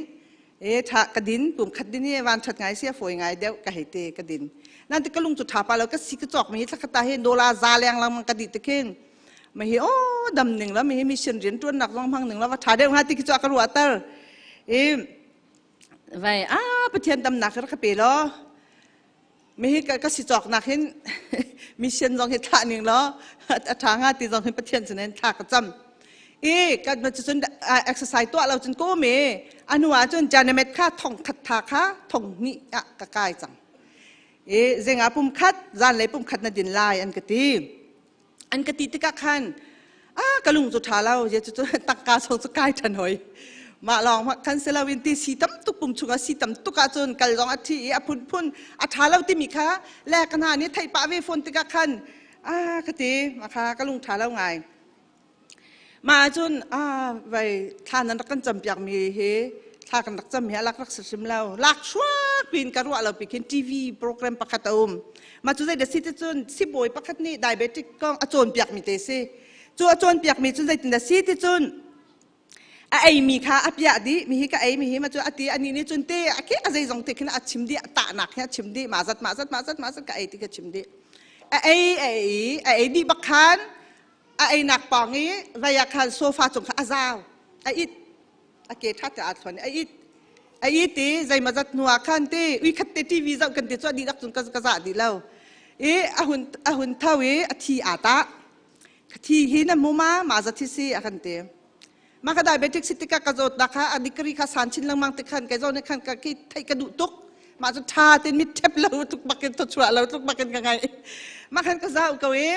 e tha ka din pum khat din hi van that ngai si a fawi ngai deuh ka hei te ka din nan te ka lung cu tha pa lo ka si ka cawk mi hi thlakhat hi dola za leng lang ka di te khin ma hi o dam ning la mi hi mission rian tuan nak zong hmang ning la va tha deuh nga ti ki chu ka ruah ter e Vai a Pathian damnak rak ka pe law mi hi ka si cawk nak hin mission zong hi thlah ning law a ṭha nga ti zong hin Pathian sin hin thla ka cam i kan cun exercise tuah lo cun ko me anu ah cun janamet kha thong khat tha kha thong hnih ah ka kai cang. I zingah pum khat, zanlei pum khat na din lai an ka ti. An ka ti tikah khan ah ka lung cu ṭha lo je cu tangka song cu kai ṭhan hoi. Mah lawng mah khan si loin ti si tam tuk pum chungah si tam tuk ahcun kal zong a thi i a phunphun a ṭha lo timi kha le ka hna nih theih pah ve fawn tikah khan ah ka ti mah kha ka lung ṭha lo ngai. Mah ahcun ah vai thla nan rak kan campiak mi hi thla kan rak cam hi a lak rak si hrim lo. Lak suak piin ka ruah lo pi khin TV program pakhat a um. Mah cu zei dah si ti cun sibawi pakhat nih diabetic kong a cawnpiak mi te si. Cu a cawnpiak mi cu zeitin dah si ti cun a ei mi kha a piah dih mi hi ka ei mi hi ma cu a ti ani nih cun te a khi a zeizong te khin a chim dih a tahnak hi a chim dih ma zat ma zat ma zat ma zat ka ei ti ka chim dih a ei a ei a ei dih bak khan a einak pawng i vei ah khan sofa cung kha a zau a it a ke ṭha te aa thluan i a it a it i zeimawzat hnu ah khan ti ui khat te TV zoh kan ti cu a dihlak cun ka ka zah dih lo i a hun a hun tho i a thi aa tah ka thi hi na hmu ma ma za thi si a kan ti ma ka diabetic si tikah ka zawtnak kha a degree kha san chin lengmang ti khan kei zawn nih khan ka ki theih ka duh tuk mah cu ṭha ten mit ṭhep lo tluk bakin thawchuah lo tluk bakin ka ngai mah khan ka zau ko i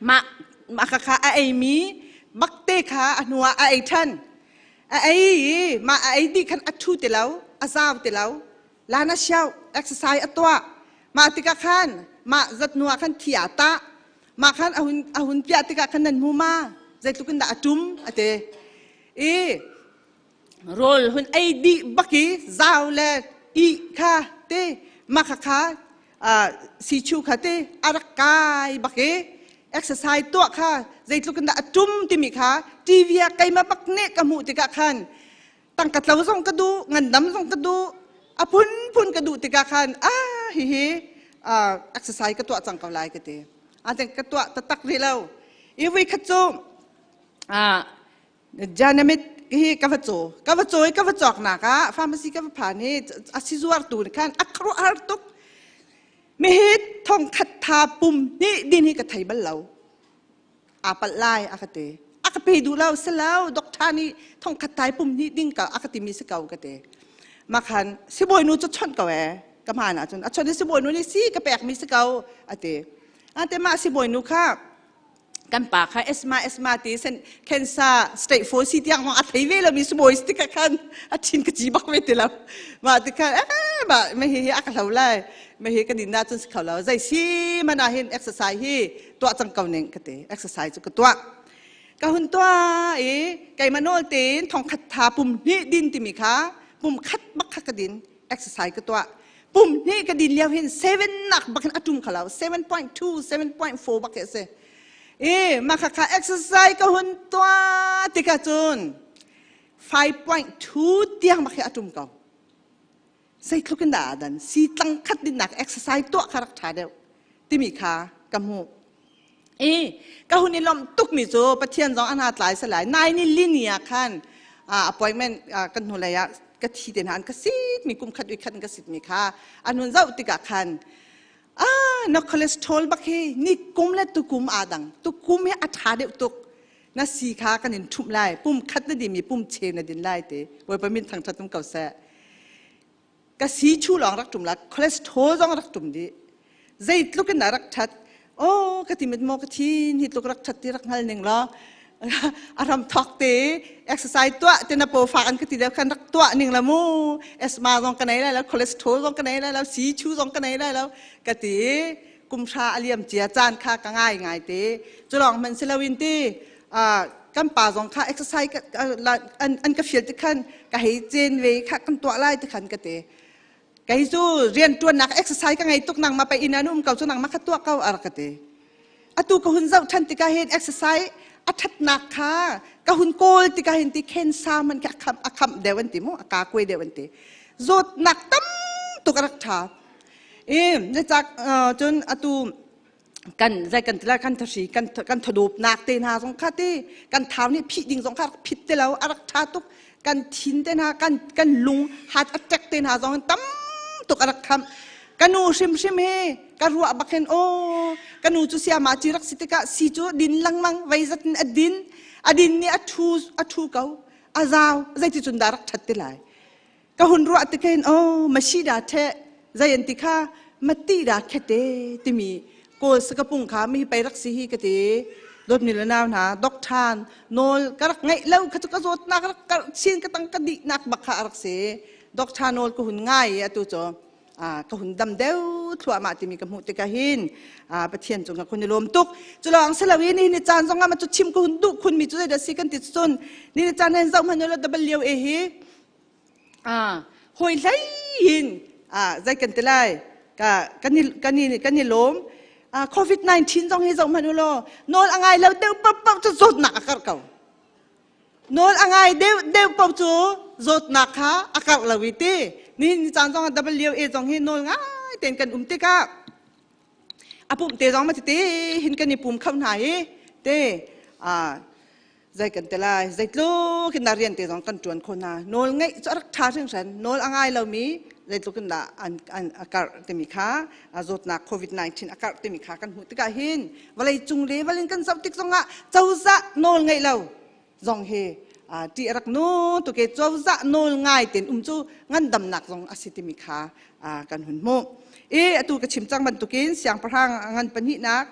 Mah mah kha a eimi bakte kha a hnuah a ei ṭhan. A ei i mah a ei dih khan a ṭhu ti lo, a zau ti lo. Lana siau exercise a tuah. Mah tikah khan mah zat hnuah khan thi aa tah. Mah khan a hun a hun piah tikah khan nan hmu ma? Zeitluk in dah a ṭum a ti. I rawl hun ei dih bak i zau le ih kha te mah kha kha sichu kha te a rak kai bak i exercise tuah kha zeitluk in dah a tum timi kha TV ah keimah bak nih ka hmuh tikah khan tangka tlo zong ka duh ngandam zong ka duh a phunphun ka duh tikah khan ah hihi exercise ka tuah cang ko lai ka ti a ka tuah taktak rih lo i voi khat cu Janamit hi ka va caw ka va caw i ka va cawknak ah pharmacy ka va phan i a sizuartu nih khan a khuaruahhar tuk mi hi thong khat tha pum hnih din hi ka thei bal lo aa palh lai a ka ti a ka pe duh lo si lo doctor nih thong khat thai pum hnih ding ka a ka timi si ko ka ti makhan sibawi nu cu chawnh ko ee ka hmaan ahcun a chawnh i sibawi nu nih si ka pek mi si ko a ti ate mah sibawi nu kha kan pa kha asthma asthma ti sen cancer stage 4 si tiang a thei ve lo mi subawi ti ka khan a thin ka ci bak ve ti lo ma ti khan eh ma me hi hi a ka hlo lai me hi ka din na chun si kho lo zai si mana hin exercise hi tuah cang ko ning ka ti exercise chu ka tuah ka hun tua i keima nawl tein thong khat tha pum hni din timi kha pum khat bak kha ka din exercise ka tuah pum hnih ka din lio hin 7 nak bak hin a tum khalo 7.2 7.4 bak hi a si i mah kha kha exercise ka hun tuah tikah cun 5.2 tiang bak hi a tum ko zeitluk in dah dan si tlang khat din nak exercise tuah kha rak tha deuh timi kha ka hmuh i ka hun i lawmh tuk mi cu Pathian zong an tlai salai nai ni linia khan appointment kan hnu lei ah ka thi te hna an ka sit mi kum khat ui khat ka sit mi kha an hun zoh tikah khan ah na cholesterol bak hi ni kum le tu kum aa dang tu kum hi a tha deuh tuk na si kha kan in ṭhumh lai pum khat na din mi pum cheu na din lai te Bawipa min thangṭhat um ko seh Ka si chu lawng rak ṭum la cholesterol zong rak ṭum dih. Zeitluk in dah rak ṭhat. Oh ka ti mit maw ka thin hi tluk rak ṭhat ti rak hngal ning law a ram thawk te exercise tuah te na paw fak an ka ti lio khan rak tuah ning la mu asthma zong ka nei lai lo cholesterol zong ka nei lai lo si chu zong ka nei lai lo ka ti kum hra a liam cia caan kha ka ngai ngai te cu lawng hmanh si loin ti kan pa zong kha exercise an ka fial ti khan ka hei cen ve kha kan tuah lai ti khan ka ti kei cu rian tuannak exercise ka ngei tuk nang ma pe inn an um ko cu nang ma kha tuah ko ar ka ti atu ka hun zoh than tikah hin exercise a thatnak kha ka hun kawl tikah hin ti cancer man kha a kham deuh an ti mu a ka kuai deuh an ti zawtnak tam tuk a rak tha i na cak cun atu kan zai kan tila kan thahri kan kan thadawpnak te hna zong kha ti kan thau nih phih ding zong kha rak phit te lo a rak tha tuk kan thin te hna kan kan lung heart attack te hna zong tam tuk a rak kham ka nu hrimhrim hi ka ruah bak hin aw ka nu cu siama ci rak si tikah si cu din lengmang vei zat in a din a din nih a thu a thu ko a zau zeiti cun dah rak that ti lai ka hun ruah tikhin oh mashida the zai an ti kha. Mati da khete timi kawl sakapung kha mi pei rak si hi ka ti. Dawtmi le nau hna doctor nawl ka rak ngeih lo kha cu ka zawtnak rak karh chin ka tang ka dihnak bak kha a rak si. Doctor nawl ka hun ngai i atu cu ka hun dam deuh thluahmah timi ka hmuh tikah hin Pathian cung ka khun i lawm tuk. Cu lawng si lo i ni ni caan zong ah ma cu chim ka hun duh khun mi cu zeidah si kan ti cun ni ni caan hen zoh hmanh lo double lio e hi hawi hlei in zei kan ti lai ka kan i kan i kan i lawm. COVID-19 zong hi zoh hmanh u law nawl a ngai lo deuh paoh cu zawtnak a karh ko. Nawl a ngai deuh deuh paoh cu zawtnak kha a karh lo i ti. Nihin caan zong ah WA zong hi nawl ngai tein kan um tikah a pumh te zong ma ti hin kan i pum kho hna hi te zei kan ti lai zeitluk in dah rian te zong kan ṭuan kho hna. Nawl ngeih cu a rak ṭha hringhran. Nawl a ngai lomi zeitluk in dah an an a karh timi kha zawtnak COVID-19 a karh timi kha kan hmuh tikah hin vawlei cung level in kan zoh tik zongah cozah nawl ngeih lo zong hi ṭih a rak nu tuke cozah nawl ngai ten um cu ngandamnak zong a si timi kha kan hun hmuh. I atu ka chim cang bantukin siangpahrang ngan pahnihnak,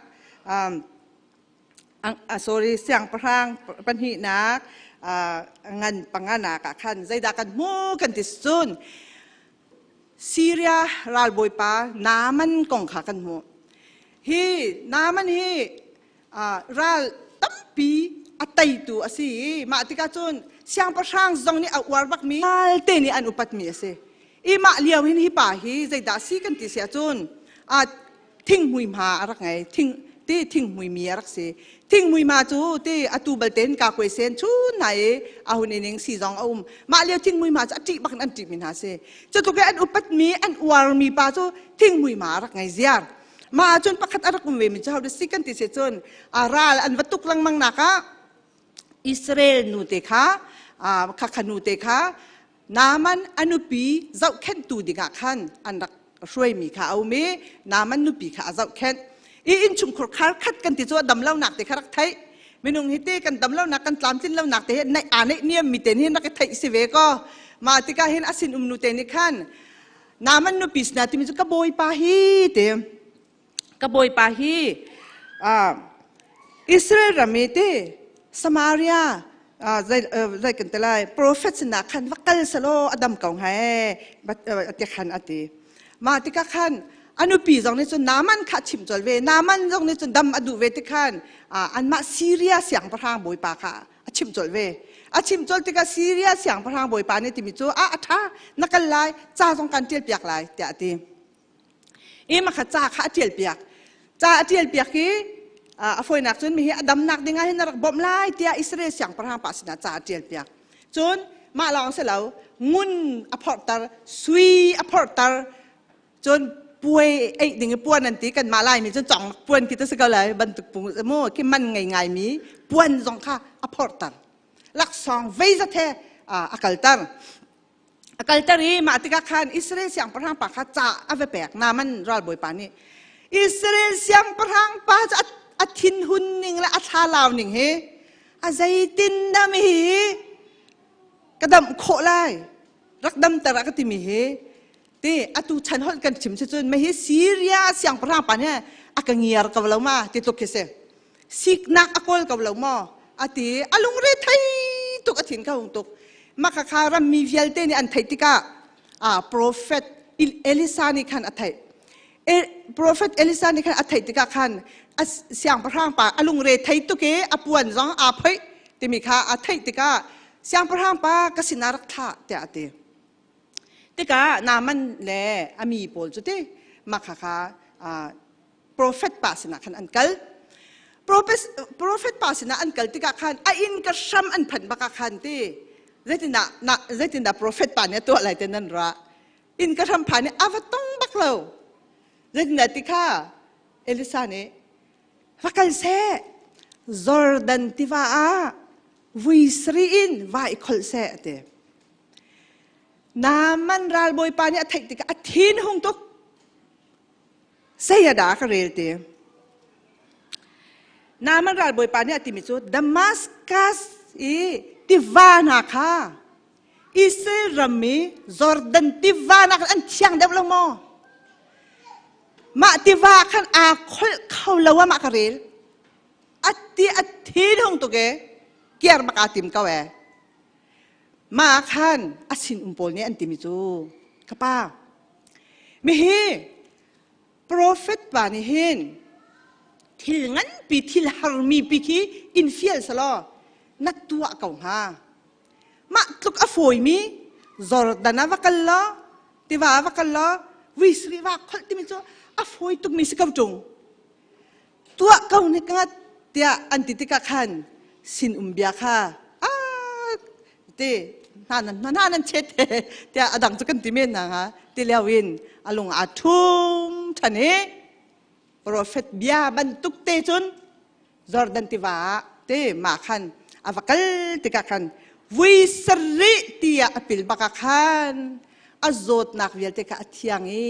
sorry, siangpahrang pahnihnak ngan panganak ah khan zeidah kan hmu kan ti cun Syria ralbawipa Naaman kong kha kan hmuh. Hi Naaman hi ral tampi a teitu a si i mah tikah cun siangpahrang zong nih a uar bakmi te nih an upatmi a si. I mah lio hin hi pa hi zeidah si kan ti si ahcun thinghmui hma a rak ngei. Thing ti thinghmui mi a rak si. Thinghmui ma cu ti atu balte ka kuai sen chun hna i a hun ining si zong a um. Mah lio thinghmui ma cu a ṭih bak in an ṭih mi hna si. Cu tluk an upat mi an uar mi pa cu thinghmui ma a rak ngei ziar. Ma cun pakhat a rak um ve mi cu ho si kan ti si cun a ral an va tuk lengmang nak ah Israel nu te kha kha kha nu te kha Naaman a nupi zohkhenhtu dingah khan an rak hruaimi kha a um i Naaman nupi kha a zohkhenh. I innchungkhur khar khat kan ti cu a dam lonak te kha rak theih. Minung hi te kan dam lonak kan tlamtlin lonak te hi naih aa neih niam mi te nih rak i theih si ve ko. Mah tikah hin a sin um nu te nih khan Naaman nupi sinah timi cu ka bawipa hi te ka bawipa hi Israel ram i ti Samaria zei kan ti lai prophet sinah khan va kal selaw a dam ko hnga ee ti khan a ti. Mah tikah khan a nupi zong nih cun Naaman kha a chimh colh ve. Naaman zong nih cun dam a duh ve ti khan anmah Syria siangpahrang bawipa kha a chimh colh ve. A chimh colh tikah Syria siangpahrang bawipa nih timi cu a a ṭha, na kal lai, ca zong kan ṭial piak lai tiah a ti. Ima kha ca kha a ṭial piak. Ca a ṭial piak i a fawinak cun mihi a damnak dingah hin na rak bawmh lai tiah Israel siangpahrang pa sinah ca a ṭial piak. Cun mah lawng si lo, ngun a phorhter, sui a phorhter, cun puai eih ding i puan an ti kan mah Laimi cun cong puan khi ta si ko lai bantuk pung mu khi man ngei ngai mi puan zong kha a phorhter. Laksawng vei zat he a kalter. A kalter i mah tikah khan Israel siangpahrang pa kha ca a va pek. Naaman ralbawipa nih Israel siangpahrang pa cu a thinhun ning le a thlalau ning hi a zeitin dah mi hi ka damh khawh lai rak damter a ka timi hi ti atu chan holh kan chim si cun mei hi Syria siangpahrang pa nih a ka ngiar ko lo ma ti tluk khi si. Siknak a kawl ko lo maw a ti. A lungre thei tuk, a thin ka hung tuk. Mah kha rammi vialte nih an theih tikah prophet Elisa nih khan a theih. Prophet Elisa nih khan a theih tikah khan a siangpahrang pa a lungre thei tuk i a puan zong aa phoih timi kha a theih tikah siangpahrang pa ka sinah rak thlah tiah a ti. Tikah Naaman le a mi pawl cu ti mah kha kha Prophet pa sinah khan an kal. Prophet pa sinah an kal tikah khan a inn ka hram an phanh bak ah khan ti zeitindah na zeitindah prophet pa nih a tuah lai te nan ra inn ka hram phan i a va tong bak lo. Zeitindah ti kha Elisa nih va kal seh, Jordan tiva ah vui sarih in va i kholh seh a ti. Naaman ralbawipa nih a theih tikah a thin hung tuk. Zei ah dah ka rel ti? Naaman ralbawipa nih a timi cu Damascus i tiva hna kha Israel ram i Jordan tiva nak an thiang deuh lo maw? Mah tiva khan aa kholh kho lo ah mah ka rel. A ti a thin hung tuk e. Kiar bak aa tim ko e. Mah khan a sin um pawl nih an timi cu ka pa mihi Profet pa nih hin thil nganpi thil harmi pi khi in fial selaw na tuah ko hnga. Mah tluk a fawimi Jordan ah va kal law tiva ah va kal law vui va kholh timi cu a fawi tukmi si ko ṭung. Tuah ko ni ka tiah an ti tikah khan sin um bia kha a ti hna nan hna nan chet tiah a dang cu kan ti men na ha ti lio in a lung aa ṭhum ṭhan i profet bia bantuk te cun Jordan tiva ah te mah khan a va kal tikah khan vui sarih tiah a pil bak ah khan a zawtnak vialte kha a thiang i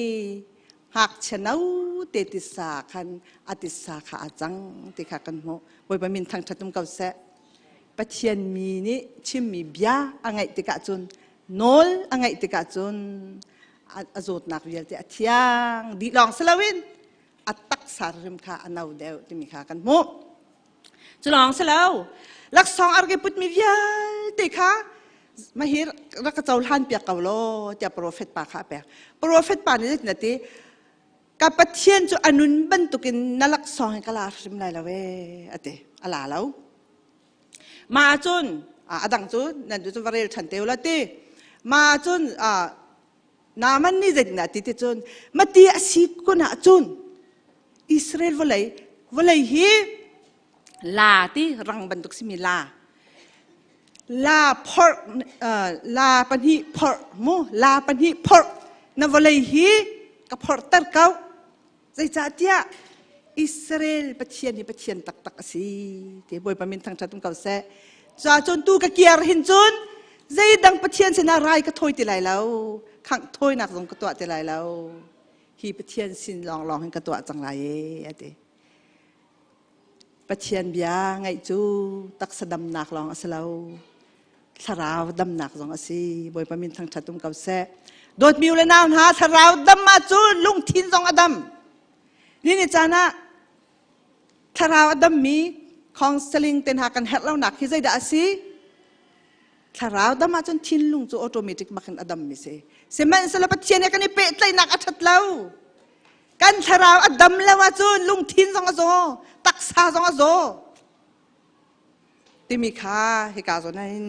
ngakchia no te tisa khan a tisa kha a cang ti kha kan hmuh. Bawipa min thangṭhat um ko seh. Pathian mi nih chimmi bia a ngaih tikah cun nawl a ngaih tikah cun a zawtnak vialte a thiang dih lawng si loin a taksa rim kha a no deuh timi kha kan hmuh. Cu lawng si lo laksawng a rak i putmi vialte kha mahi rak ka cohlan piak ko law tiah profet pa kha a pek. Profet pa nih zeitin a ti? Ka Pathian cu a nun bantukin na laksawng hi ka la hrim lai lo ee a ti. A la lo. Mah ahcun a dang cu nan cu va rel ṭhan te u la ti. Mah ahcun Naaman nih zeitin dah ti ti cun mati a si kun ahcun Israel vawlei vawlei hi la ti rang bantuk simi la la phorh la pahnih phorh mu la pahnih phorh na vawlei hi ka phorhter ko Zeicahtiah Israel Pathian hi Pathian taktak a si ti Bawipa min thangṭhat um ko seh. Cuahcun tu ka kiar hin cun zeidang Pathian sinah rai ka thawi ti lai lo, khangh thawinak zong ka tuah ti lai lo. Hi Pathian sin lawnglawng hin ka tuah cang lai e, a ti. Pathian bia ngaih cu taksa damnak lawng a si lo. Thlarau damnak zong a si. Bawipa min thangṭhat um ko seh. Dawtmi u le nau hna, thlarau dam ahcun lungthin zong a dam. Ni ni caan ah thlarau a dammi counseling te hna kan herh lonak hi zeidah a si? Thlarau dam ahcun thinlung cu automatic bak in a dammi si. Sihmanhsehlaw Pathian he kan i pehtlaihnak a ṭhat lo. Kan thlarau a dam lo ahcun lungthin zong a zaw, taksa zong a zaw. Timi kha hika zawn hin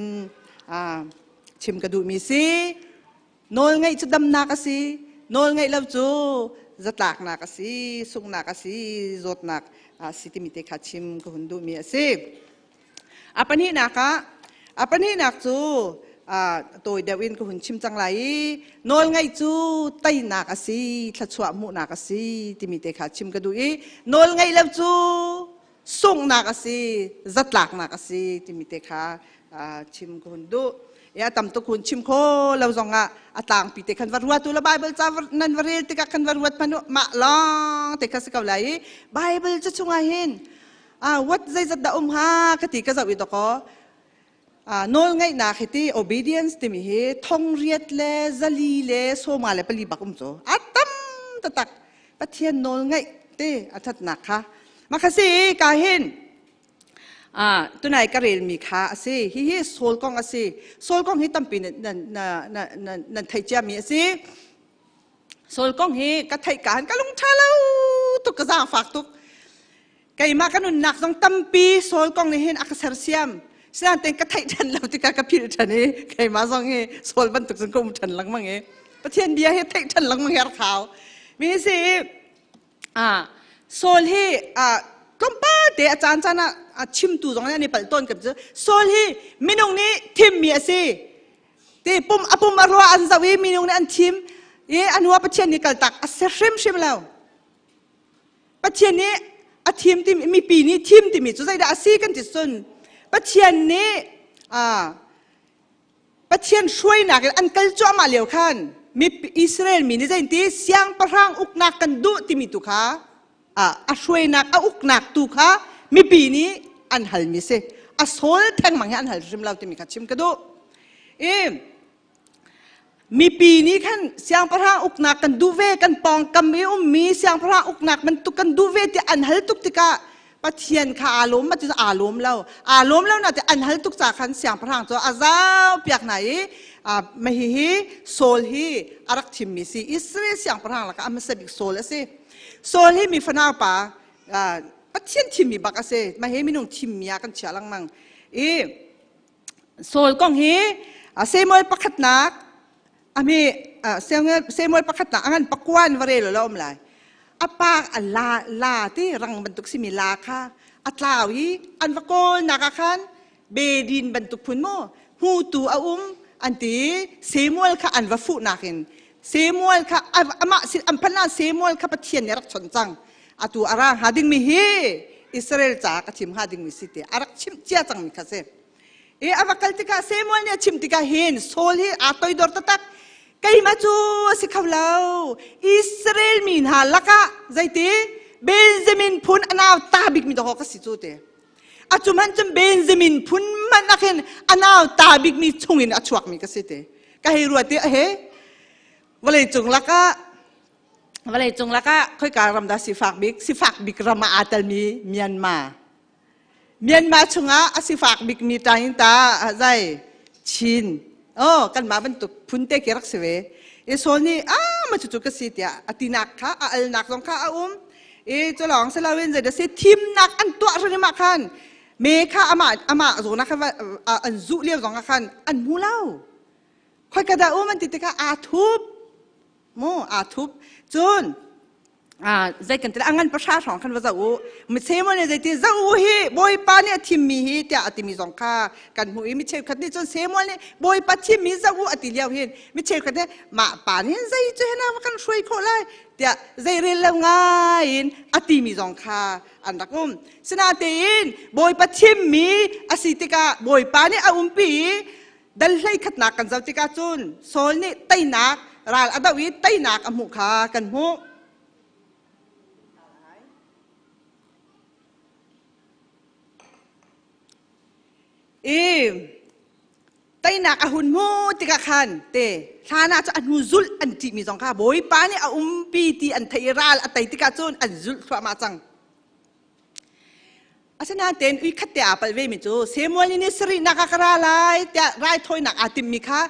chim ka duhmi si. Nawl ngeih cu damnak a si. Nawl ngeih lo cu zatlaknak a si, sunghnak a si, zawtnak a si timi te kha chim ka hun duhmi a si. A pahnihnak ah a pahnihnak cu tawi deuh in ka hun chim cang lai i nawlngaih cu teinak a si, thluachuah hmuhnak a si timi te kha chim ka duh i nawlngaih lo cu sunghnak a si, zatlaknak a si timi te kha chim ka hun duh. Ya tam tuk hun chim kho lo zong ah a tlangpi te khan va ruat u la Bible ca nan va rel tikah khan va ruat hmanh u mah lawng te kha si ko lai i Bible cu chungah hin ah what zeizat dah um ha ka ti ka zoh i dawkaw nawl ngeihnak hi ti obedience timi hi thong riat le zali le sawma le pali bak um cu a tam taktak Pathian nawl ngeih te a thatnak kha mah kha si ka hin tunai ka relmi kha a si hihi Saul kong a si Saul kong hi tampi nan nan nan theih ciami a si Saul kong hi ka theih ka ka lung ṭha lo tuk ka zaangfak tuk keimah ka nunnak zong tampi Saul kong nih hin a ka sersiam sinain ka theih ṭhan lo tikah ka philh ṭhan i keimah zong hi Saul bantuk cun ka um ṭhan lengmang i Pathian bia hi theih ṭhan lengmang hi a rak hau mi si ah Saul hi tlawmpal te a caan caan ah a chimtu zong nih an i palh tawn kan cu Saul hi minung nih thimmi a si ti pum a pum a rua an zoh i minung nih an thim i a hnu ah Pathian nih kaltak a si hrimhrim lo Pathian nih a thim timi mipi nih thim timi cu zeidah a si kan ti cun Pathian nih Pathian hruainak in an kal cuahmah lio khan mi Israel mi nih zei ti siangpahrang uknak kan duh timi tu kha a hruainak a uknak tu kha mipi nih an halmi si a sawl thengmang hi an hal hrim lo timi kha chim ka duh i. Mipi nih khan siangpahrang uknak kan duh ve, kan pawngkam i ummi siangpahrang uknak bantuk kan duh ve tiah an hal tuk tikah Pathian kha aa lawm ma ti aa lawm lo. Aa lawm lo na ti an hal tuk ca khan siangpahrang cu a zau piak hna i mah hihi Saul hi a rak thimmi si. Israel siangpahrang lakah a hmasa bik Saul a si. Saul hi mi fanau pa Pathian thimmi bak a si. Mah hi minung thimmi ah kan chia lengmang. I Saul kong hi Samuel pakhatnak ami Samuel pakhatnak a ngan pakuan va rel lo um lai. A pa a la la ti rang bantuk simi la kha a tlau i an va kawl nak ah khan bedin bantuk phun mu hmutu a um an ti Samuel kha an va fuh nakin Samuel kha amah sin an phan Samuel kha Pathian nih a rak chawnh cang atu a ra hnga dingmi hi Israel ca ka thim hnga dingmi si ti a rak chimh cia cangmi kha si. I a va kal tikah Samuel nih a chim tikah hin Saul hi aa toidor taktak. Keimah cu a si kho lo. Israel mi hna lakah zeiti Benjamin phun a nau ta bikmi dawh ka si cu te. A cu hmanh cun Benjamin phun hmanh ah khin a nau ta bikmi chungin a chuakmi ka si te. Ka hei ruat i a he vawlei cung lakah vawleicung lakah khoika ram dah sifak bik sifak bik ram ah aa telmi Myanmar Myanmar chungah a sifak bikmi tain ta zai Chin oh kanmah bantuk phun te khi rak si ve i Saul nih ah ma cucu ka si tiah a tinak kha a alnak zong kha a um i cu lawng si loin zei dah si thimnak an tuah hrim ah khan me kha amah amah zawn ah khan an zuh lio zong ah khan an hmu lo khoika dah um an ti tikah aa thup mu aa thup cun zei kan ti a ngan pahra hrawng khan va zoh u mi Samuel nih zeiti zoh u hi Bawipa nih a thimmi hi tiah a timi zong kha kan hmuh i mi cheukhat nih cun Samuel nih Bawipa thimmi zoh u a ti lio hin mi cheukhat nih mah pa nih zei cu hen ah kan hruai khawh lai tiah zei rel lo ngai in a timi zong kha an rak um sinatein Bawipa thimmi a si tikah Bawipa nih a umpi i Dal hlei khatnak kan zoh tikah cun Saul nih teinak ral a doh i teinak a hmuh kha kan hmuh. I teinak a hun hmu tikah khan te hlan ah cu a hnu zulh an ṭihmi zong kha Bawipa nih a umpi ti an theih i ral a tei tikah cun an zulh thluahmah cang. Asinain ui khat te aa palh vemi cu Samuel nih sarihnak ah ka ra lai tiah raithawinak aa timmi kha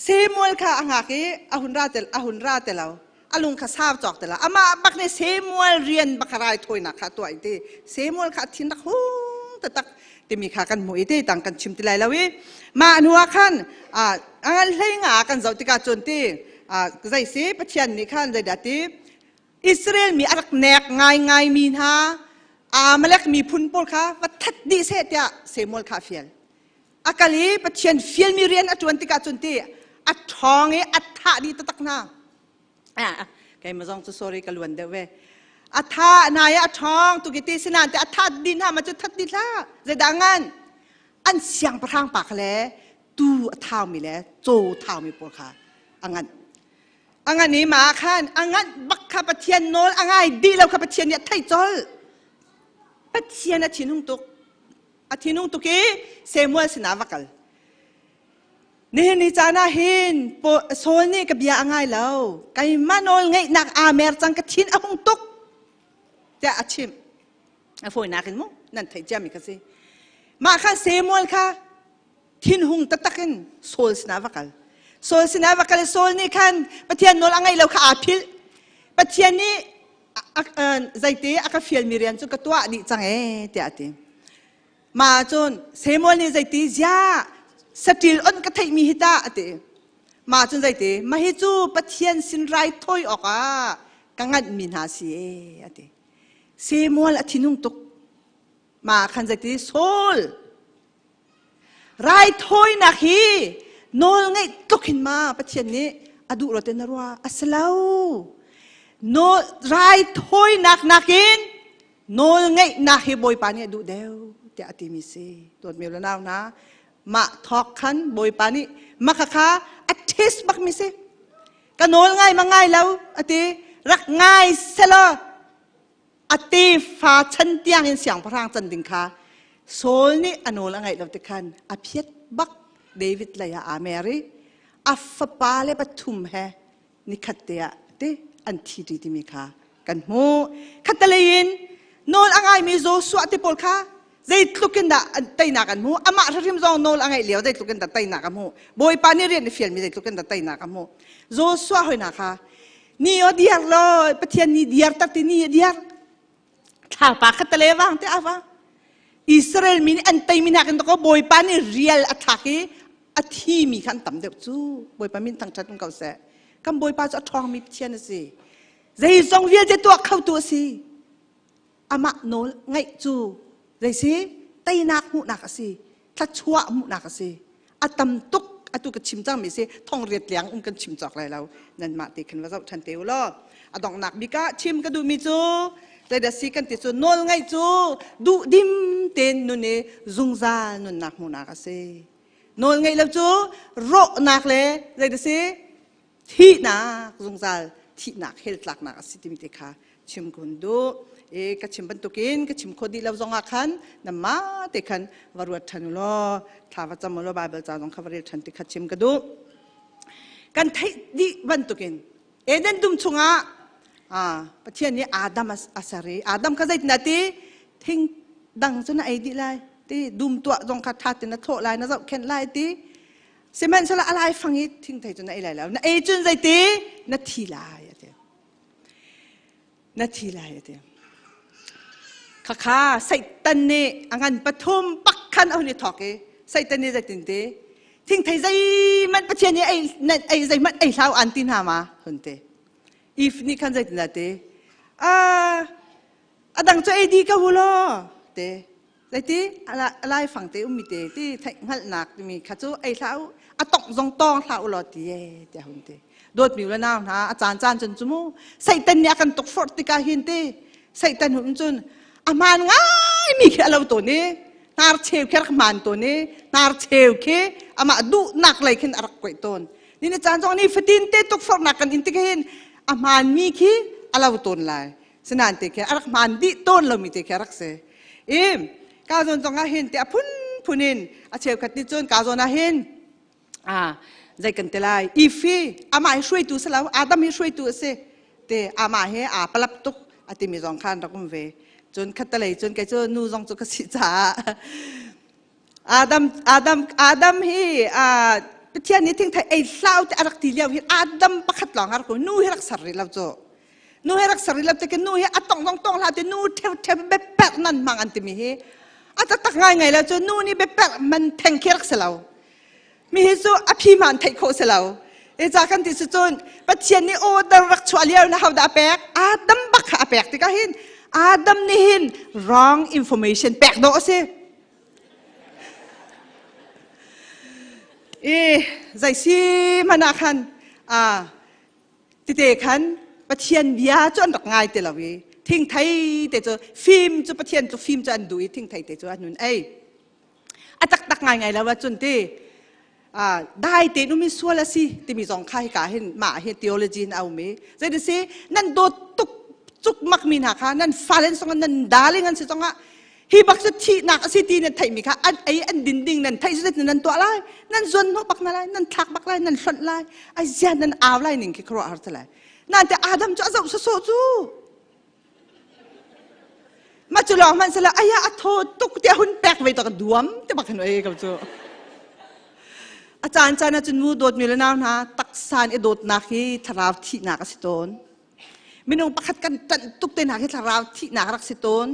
Samuel kha a ngak i a hun ra te a hun ra te lo. A lung kha sau cawk te lo. Amah bak nih Samuel rian bak kha raithawinak kha a tuah i ti Samuel kha a thin rak hung taktak timi kha kan hmuh i ti tang kan chim ti lai lo i mah hnu ah khan a ngan hlei nga kan zoh tikah cun ti zei si Pathian nih khan zeidah ti Israel mi a rak nek ngaingai mi hna Amalek miphun pawl kha va that dih seh tiah Samuel kha a fial. A kal i Pathian fialmi rian a ṭuan tikah cun ti a ṭhawng i a thah dih taktak hna. Keimah zong cu sorry ka luan deuh ve. A thah hna i a ṭhawng tuk i ti sinain ti a that dih hna ma cu that dih hlah. Zeidah ngan? An siangpahrang pa kha le tuu a thaumi le caw thaumi pawl kha a nganh. A ngan i mah ah khan a nganh bak kha Pathian nawl a ngai dih lo kha Pathian nih a theih colh. Pathian a thinhung tuk. A thinhung tuk i Samuel sinah va kal. Nihin ni caan ah hin Saul nih ka bia a ngai lo. Keimah nawl ngeihnak aa mer cang ka thin a hung tuk tiah a chimh. A fawinak in mu nan theih ciami kha si. Mah khan Samuel kha thinhung taktak in Saul sinah va kal. Saul sinah va kal i Saul nih khan Pathian nawl a ngaih lo kha aa philh. Pathian nih zeite a ka fialmi rian cu ka tuah dih cang ee tiah a ti. Mah cun Samuel nih zeiti ziah saṭil on ka theihmi hi tah a ti. Mah cun zeiti mah hi cu Pathian sin raithawi awkah ka nganhmi hna si ee a ti. Samuel a thinhung tuk. Mah khan zeiti Saul Raithawinak hi nawl ngeih tluk hin ma Pathian nih a duh lo te na ruah a si lo. Nawl raithawinak nakin nawl ngeihnak hi Bawipa nih a duh deuh tiah a timi si. Dawtmi le nau hna, mah thawk khan Bawipa nih maka kha a test bak mi si. Ka nawl ngai ma ngai lo a ti rak ngai selaw a tefa chan tiang in siangpahrang can ding kha Saul nih a nawl a ngaih lo ti khan a phiat bak David lei ah aa mer i A fapa le pathum he nikhat te ah te an thi ṭi timi kha kan hmuh. Khattelei in nawl a ngaimi Joshua te pawl kha zeitluk in dah teinak an hmuh. Amah hrimhrim zong nawl a ngaih lio zeitluk in dah teinak a hmuh. Bawipa nih rian i fialmi zeitluk in dah teinak a hmuh. Joshua hoi hna kha ni o diar lo Pathian ni diar tak ti ni a diar. Thlapa khattelei a vang te a vang. Israel mi nih an teimi nakin ko Bawipa nih rial a thlak i a thimi kha an tam deuh cu. Bawipa min thangṭhat um ko seh. Kan Bawipa cu a ṭhawngmi Pathian a si. Zeizong vialte tuah khotu a si. Amah nawl ngaih cu zei si? Teinak hmuhnak a si. Thluachuah hmuhnak a si. A tam tuk atu ka chim cangmi si thong riat liang um kan chim cawk lai lo. Nanmah te khan va zoh ṭhan te u law. A donghnak bik ah chim ka duhmi cu zeidah si kan ti cu nawl ngaih cu duhdim tein nun i zungzal nunnak hmuhnak a si. Nawl ngaih lo cu rawhnak le zeidah si thihnak zungzal thihnak hell tlaknak a si timi te kha chim ka hun duh. E ka chim bantukin ka chim kho dih lo zongah khan namah te khan va ruat ṭhan u law thla va cam u law Bible ca zong kha va rel ṭhan ti kha chim ka duh. Kan theih dih bantukin Eden dum chungah Pathian nih Adam a ser i Adam kha zeitin dah ti thing dang cu na ei dih lai ti dum tuah zong kha ṭha tein na thlawh lai na zohkhenh lai ti sihmanhsehlaw a laifang i thingthei cu na ei lai lo na ei cun zeiti na thi lai a ti na thi lai a ti khakha Satan nih a ngan pathum pak khan a hun i thawk i Satan nih zeitin ti thingthei zeihmanh Pathian nih ei ei zeihmanh ei hlau an ti hna ma hun ti if nih khan zeitin dah ti a a dang cu ei di ka hu law te Zeiti a laifang te ummi te ti theih hngalhnak timi kha cu ei hlah u a tongh zong tawng hlah u law ti e tiah hun ti. Dawtmi le nau hna a caan caan cun cu mu Satan nih a kan tukforh tikah hin ti Satan hun cun a hmaan ngaimi khi a lo tawn i hnar cheu khi a rak hmaan tawn i hnar cheu khi amah duhnak lei khin a rak kuaih tawn. Ni ni caan zong ni fatin te tukforhnak kan in tik hin a hmaanmi khi a lo tawn lai. Sinain te khi a rak hmaan dih tawn lomi te khi a rak si. I ka zawn zong ah hin te a phunphun in a cheukhat nih cun ka zawn ah hin a zei kan ti lai ifi amah hi hruaitu si lo Adam hi hruaitu a si te amah hi aa palap tuk a timi zong khan rak um ve cun khattelei cun kei cu nu zong cu ka si caah Adam Adam Adam hi Pathian nih thingthei ei hlau te a rak ti lio hi Adam pakhat lawng a rak nu hi rak ser rih lo cu nu hi rak ser rih lo te nu hi a tong zong tong hlah te nu theu theu biaperh nan hmang an timi hi a taktak ngai ngai lo cu nu nih biaperh man theng khi rak si lo mi hi cu a phi man theih khawh si lo e ca kan ti cu cun Pathian nih order rak chuah lio na hodah a pek Adam bak kha a pek tikah hin Adam nih hin wrong information pek dawh a si I zei si hmanh ah khan tete khan Pathian bia cu an rak ngai ti lo i thingthei te cu fim cu Pathian cu fim cu an duh i thingthei te cu an hun ei. A taktak ngaingai lo ahcun ti dai tein um i sual a si timi zong kha hika hin mah hi theology in a um i zei si nan dawt tuk cukmak mi hna kha nan fale song nan darling an si zongah hi bak cu thihnak a si ti nan theihmi kha an ei an din ding nan theih cu nan tuah lai nan zuan hnawh bak na lai nan thlak bak lai nan hlonh lai ai zia nan au lai ning khi khuaruah har te lai nan te Adam cu a zoh sawsawh cu ma cu lawng hmanh sila aya a thaw tuk tiah hun pek ve to ka duam te bak hin ei ko cu a caan caan ah cun mu dawtmi le nau hna taksan i dawtnak hi thlarau thihnak a si tawn Minung pakhat kan ṭanh tuk te hna khi thlarau thihnak rak si tawn.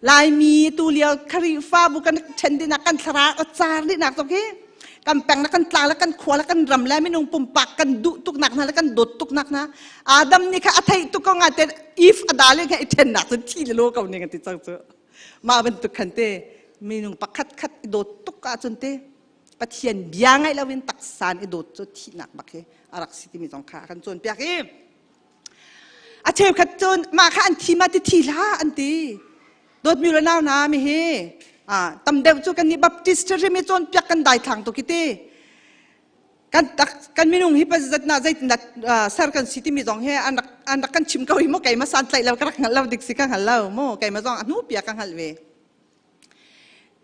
Laimi tu lio Khrihfabu kan ṭhen dihnak kan thlarau a car dihnak tuk hi kan peng le kan tlang le kan khua le kan ram le minung pumpak kan duh tuknak hna le kan dawt tuknak hna Adam nih kha a theih tuk ko nga te if a dale kha i ṭhennak cu thi le lo ko ning an ti cang cu mah bantuk khan te minung pakhat khat i dawt tuk ahcun te Pathian bia ngaih loin taksan i dawt cu thihnak bak hi a rak si timi zong kha a kan cawnpiak i a cheukhat cun mah kha an thi ma ti thi hlah an ti dawtmi le nau hna mi hi tam deuh cu kan nih Baptist rim i cawnpiak kan daithlang tuk hi ti kan tak kan minung hi pazat na zeitindah ser kan si timi zong hi an rak an rak kan chim ko hi mu keimah san tlaih lo ka rak hngal lo dik si ka hngal lo mu keimah zong a hnu pia ka hngalh ve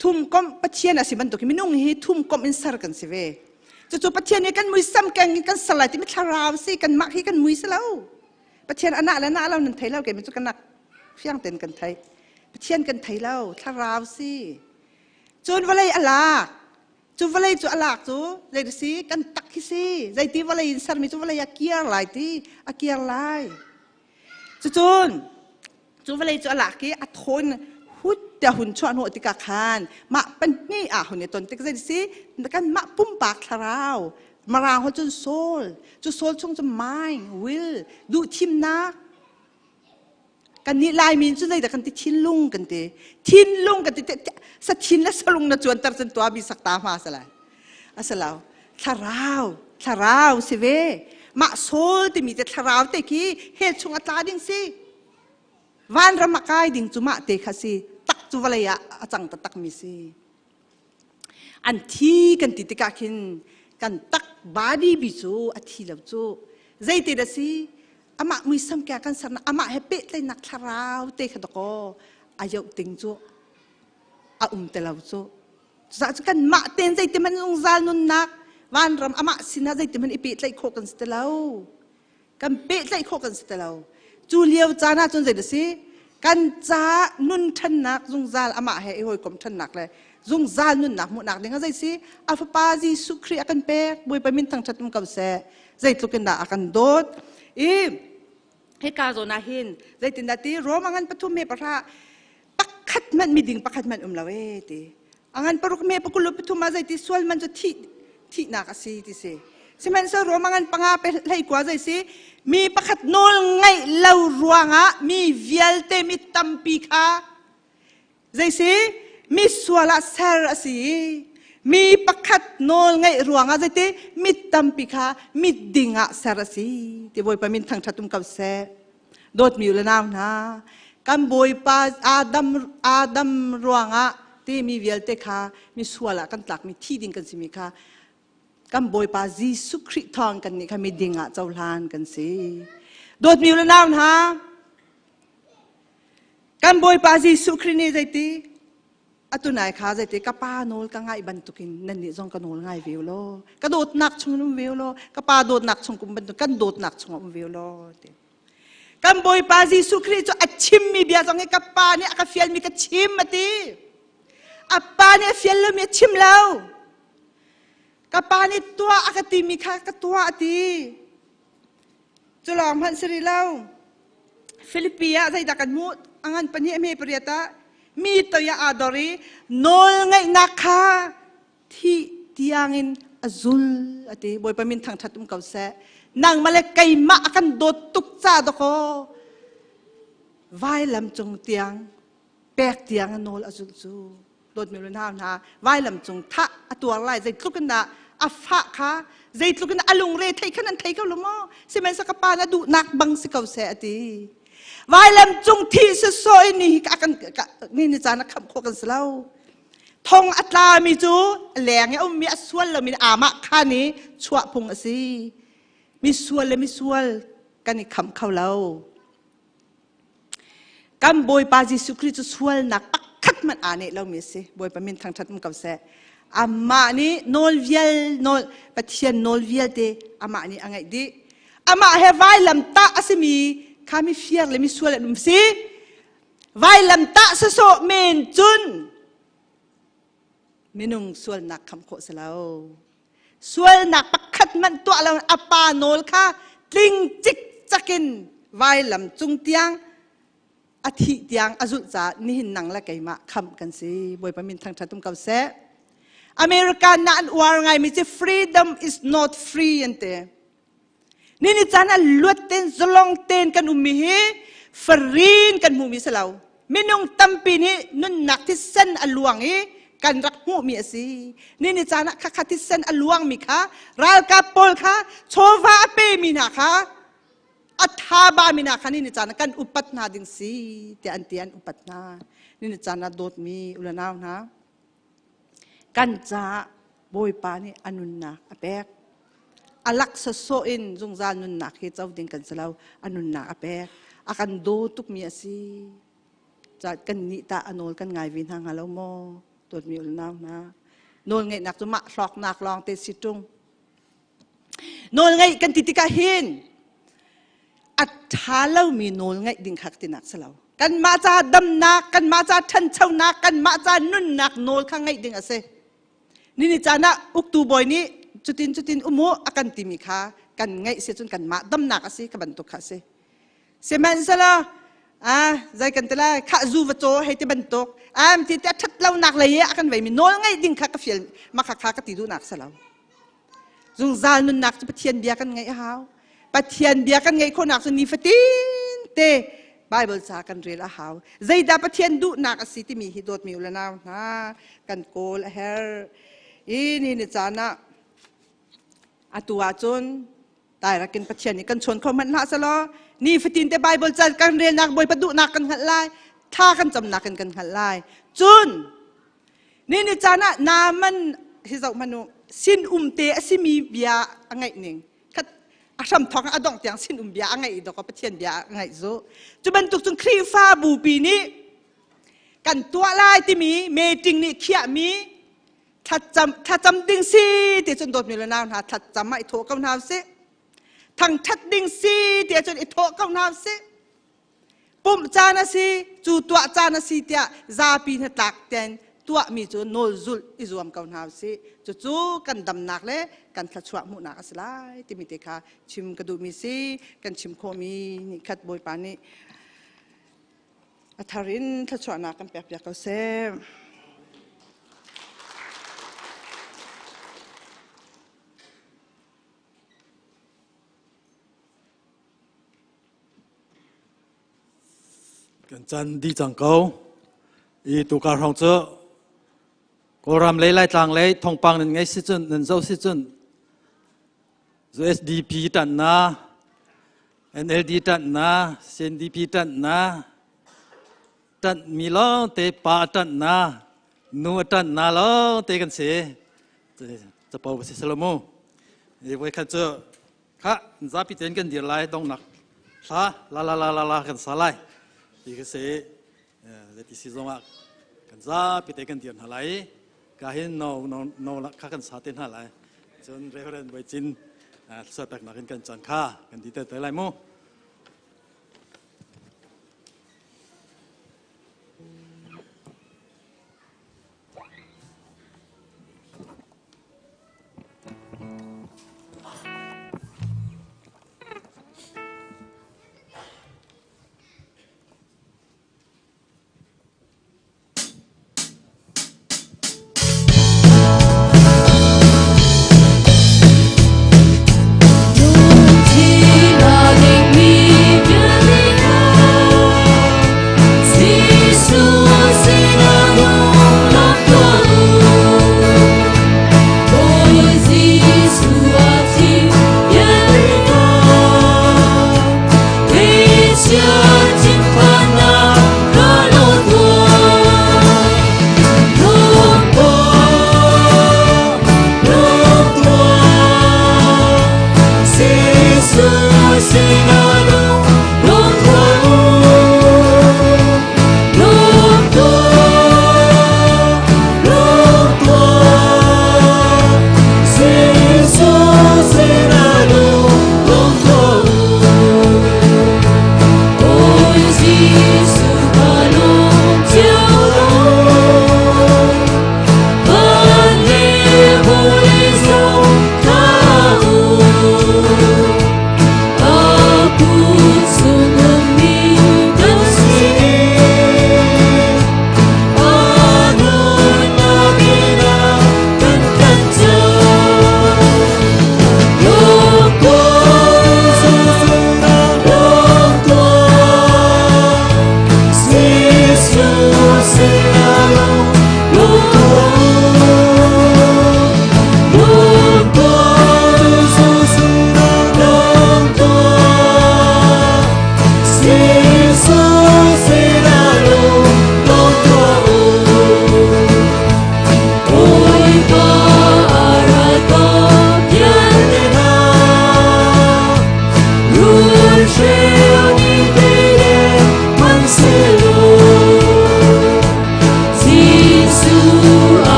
Thumkomh Pathian a si bantuk minung hi thumkomh in ser kan si ve. Cucu Pathian nih kan muisam keng in kan ser lai timi thlarau si kan mah hi kan mui si lo. Pathian anah le nah lo nan thei lo keimi cu kanak fiang ten kan thei. Pathian kan thei lo thlarau si. Cun vawlei a lak. Cu vawlei cu a lak cu zei si kan tak hi si. Zeiti vawlei in sermi cu vawlei a kiar lai ti a kiar lai. Cucun cu vawlei cu a lak i a thawn hut tiah hun chuah hnawh tikah khan mah pahnih ah hun i ton tik zei si kan mah pumpak thlarau Mirang ho cun soul cu soul chung cu mind will duh thimnak kan nih Laimi cu zeidah kan ti thinlung kan ti thinlung kan ti sa thin le salung na cuanter cun tua bi sakta hma salai asalo thlarau thlarau si ve mah soul timi te thlarau te khi hell chung a tla ding si vanram a kai ding cu mah te kha si tak cu vawlei ah a cang taktak mi si an thi kan ti tikah khin kan tak body bi cu a thi lo cu zeite da si amah muisam kya kan sernak amah he pehtlaihnak thlarau te kha dakaw a yoh ting cu a um te lo cu Cucaah cu kanmah tein zeitihmanh zungzal nunnak vanram amah sinah zeitihmanh i pehtlaih khawh kan si ti lo. Kan pehtlaih khawh kan si ti lo. Cu lio caan ah cun zei si? Kan ca nun ṭhannak zungzal amah he i hawikom ṭhannak le zungzal nunnak hmuhnak ding ah zei si? A fapa Jesuh Khrih a kan pek. Bawipa min thangṭhat um ko seh. Zeitluk in dah a kan dawt. I hika zawn ah hin zeitindah ti Rome a ngan pathum he pahra pakhat hmanh miding pakhat hmanh um lo ee ti angan paruk me pakul pathum ah zeiti sual man cu thih thihnak a si ti si sihmanhsehlaw Rom angan panga pe hlei kua zei si mi pakhat nawl ngaih lo ruangah mi vialte mi tampi kha zei si mi sual ah ser a si mi pakhat nawl ngaih ruangah zeiti mi tampi kha mi ding ah ser a si ti Bawipa min thangṭhat um ko seh Dawtmi u le nau hna, kan Bawipa Adam, Adam ruangah timi vialte kha misual ah kan tlakmi thi ding kan simi kha kan Bawipa Jesuh Khrih thawng kan nih kha miding ah cohlan kan si. Dawtmi u le nau hna, kan Bawipa Jesuh Khrih nih zeiti Atu nai kha zeiti ka pa nawl ka ngaih bantukin nannih zong ka nawl ngai ve u law ka dawtnak chung um ve u law ka pa dawtnak chung kum bantuk kan dawtnak chung um ve u law ti. Kan Bawipa Jesuh Khrih cu a chimmi bia zong hi ka pa nih a ka fialmi ka chim a ti. A pa nih a fial lomi a chim lo. Ka pa nih tuah a ka timi kha ka tuah a ti. Cu lawng hmanh si rih lo. Filipi ah zeidah kan hmuh? A ngan pahnih a hme pariat ah mi toi ah aa dor i nawl ngeihnak kha thih tiangin a zul a ti. Bawipa min thangṭhat um ko seh. Nangmah le keimah a kan dawt tuk ca dakaw vailam cung tiang pek tiang a nawl a zulh cu. Dawtmi lu hna hna vailam cung thah a tuar lai zeitluk in dah a fah kha zeitluk in a lungre thei khan an thei ko lo maw sihmanhsehlaw ka pa na duhnak bang si ko seh a ti vailam cung thi sawsawh in ni hi kan ni ni caan a khamh khawh kan si lo thong a tlami cu leng i a ummi a sual lomi amah khan i chuah phung a si mi sual le mi sual kan i khamh kho lo Kan Bawipa Jesuh Khrih cu sualnak pakhat hmanh aa neh lomi a si. Bawipa min thangṭhat um ko seh. Amah nih nawl vial nawl Pathian nawl vialte amah nih a ngaih dih. Amah he vailam tah a simi kha mi fiar le mi sual an um si. Vailam tah sawsawh men cun minung sualnak kham khawh si lo. Sualnak pakhat hmanh tuah lo a pa nawl kha tling cikcak in vailam cung tiang a thih tiang a zulh caah nihin nang le keimah khamh kan si. Bawipa min thangṭhat um ko seh. American na an uar ngaimi cu freedom is not free an ti. Nini caan ah luat tein zalong tein kan ummi hi farin kan hmuhmi si lo. Minung tampi nih nunnak thisen a luang i kan rak hmuhmi a si. Nini caan ah khakha thisen a luangmi kha ralkap pawl kha chawva a pemi hna kha a thaba mi hna kha nini caan ah kan upat hna ding si tiah an ti an upat hna. Nini caan ah dawtmi ulanau hna kan caah Bawipa nih a nunnak a pek. A laksa sawh in zungzal nunnak hi co ding kan si lo. A nunnak a pek. A kan daw tukmi a si. Ca kan nih tah a nawl kan ngai ve hna hnga lo maw? Dawtmi unau hna. Nawl ngeihnak cu mah hlawknak lawng te si ṭung. Nawl ngaih kan ti tikah hin a ṭha lomi nawl ngaih ding kha tinak si lo. Kanmah ca damnak, kanmah ca ṭhanchonak, kanmah ca nunnak nawl kha ngaih ding a si. Nini caan ah uktu bawi nih cutin cutin umu a kan timi kha kan ngaih si cun kanmah damnak a si ka bantuk kha a si. Sihmanhsehlaw ah zei kan ti lai khah zu va caw hei ti bantuk am ti ti a ṭhat lonak lei i a kan veimi nawl ngaih ding kha ka fial mah kha kha ka ti duhnak si lo. Zungzal nunnak cu Pathian bia kan ngaih a hau. Pathian bia kan ngaih khawhnak cu nifatin te Bible ca kan rel a hau. Zeidah Pathian duhnak a si timi hi dawtmi u le nau hna kan kawl a herh. I ni ni caan ah atu ahcun tairakin Pathian nih kan chawn kho hmanh hlah selaw nifatin te Bible ca kan relnak Bawipa duhnak kan hngalh lai thla kan camnak in kan hngalh lai. Cun Ni ni caan ah Naaman hi zoh hmanh u sin um te a simi bia a ngaih ning khat a hram thawk a dongh tiang sin um bia a ngaih dawk Pathian bia a ngaih zu cu bantuk cun Khrihfa bupi nih kan tuah lai timi meeting nih khiahmi thlacam thlacam ding si ti cun dawtmi le nau hna thlacam ah i thawh ko hna usih thangthat ding si ti cun i thawh ko hna usih Pumh caan a si, cu tuah caan a si tiah zapi hnatlak ten tuahmi cu nawl zulh i zuam ko hna usih. Cucu kan damnak le kan thluachuah hmuhnak a si lai timi te kha chim ka duhmi si. Kan chim khawhmi nih khat Bawipa nih a thar in thluachuahnak kan pekpiak ko seh. Kan can dih cang ko. I tukar hrawng cu Kawlram lei Laitlang lei thawngpang nan ngei si cun nan zoh si cun USDP ṭanh na NLD ṭanh na CNDP ṭanh na ṭanh mi lawng te pa a ṭanh na nu a ṭanh na lawng te kan si. Capo si salomu. I voikhat cu Khah, zapi tein kan dir lai dongnak hla la la la la la kan sa lai ti ka si. Zeiti si zongah kan zapi te kan dir hna lai ka hin no no no kha kan sa te hna lai. Cun Reverend Bawi Cin thluachuah peknak in kan caan kha kan di te te lai mu.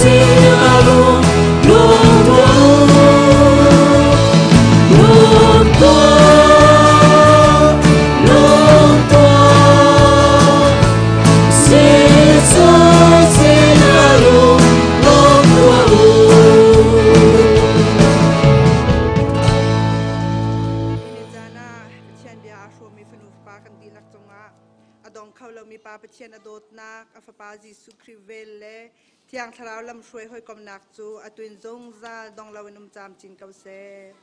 Sinah lung lung tuah u. Lung tuah, lung tuah. Jesuh sinah lung lawm tuah u. Zan ah Pathian bia aa hrawmmi fanu fapa kan dihlak cungah a dong kho lomi Pa Pathian a dawtnak, a Fapa Jesuh Khrih vel le Thiang Thlarau lamhruai hawikomhnak cu a tuin zungzal dong loin um camcin ko seh.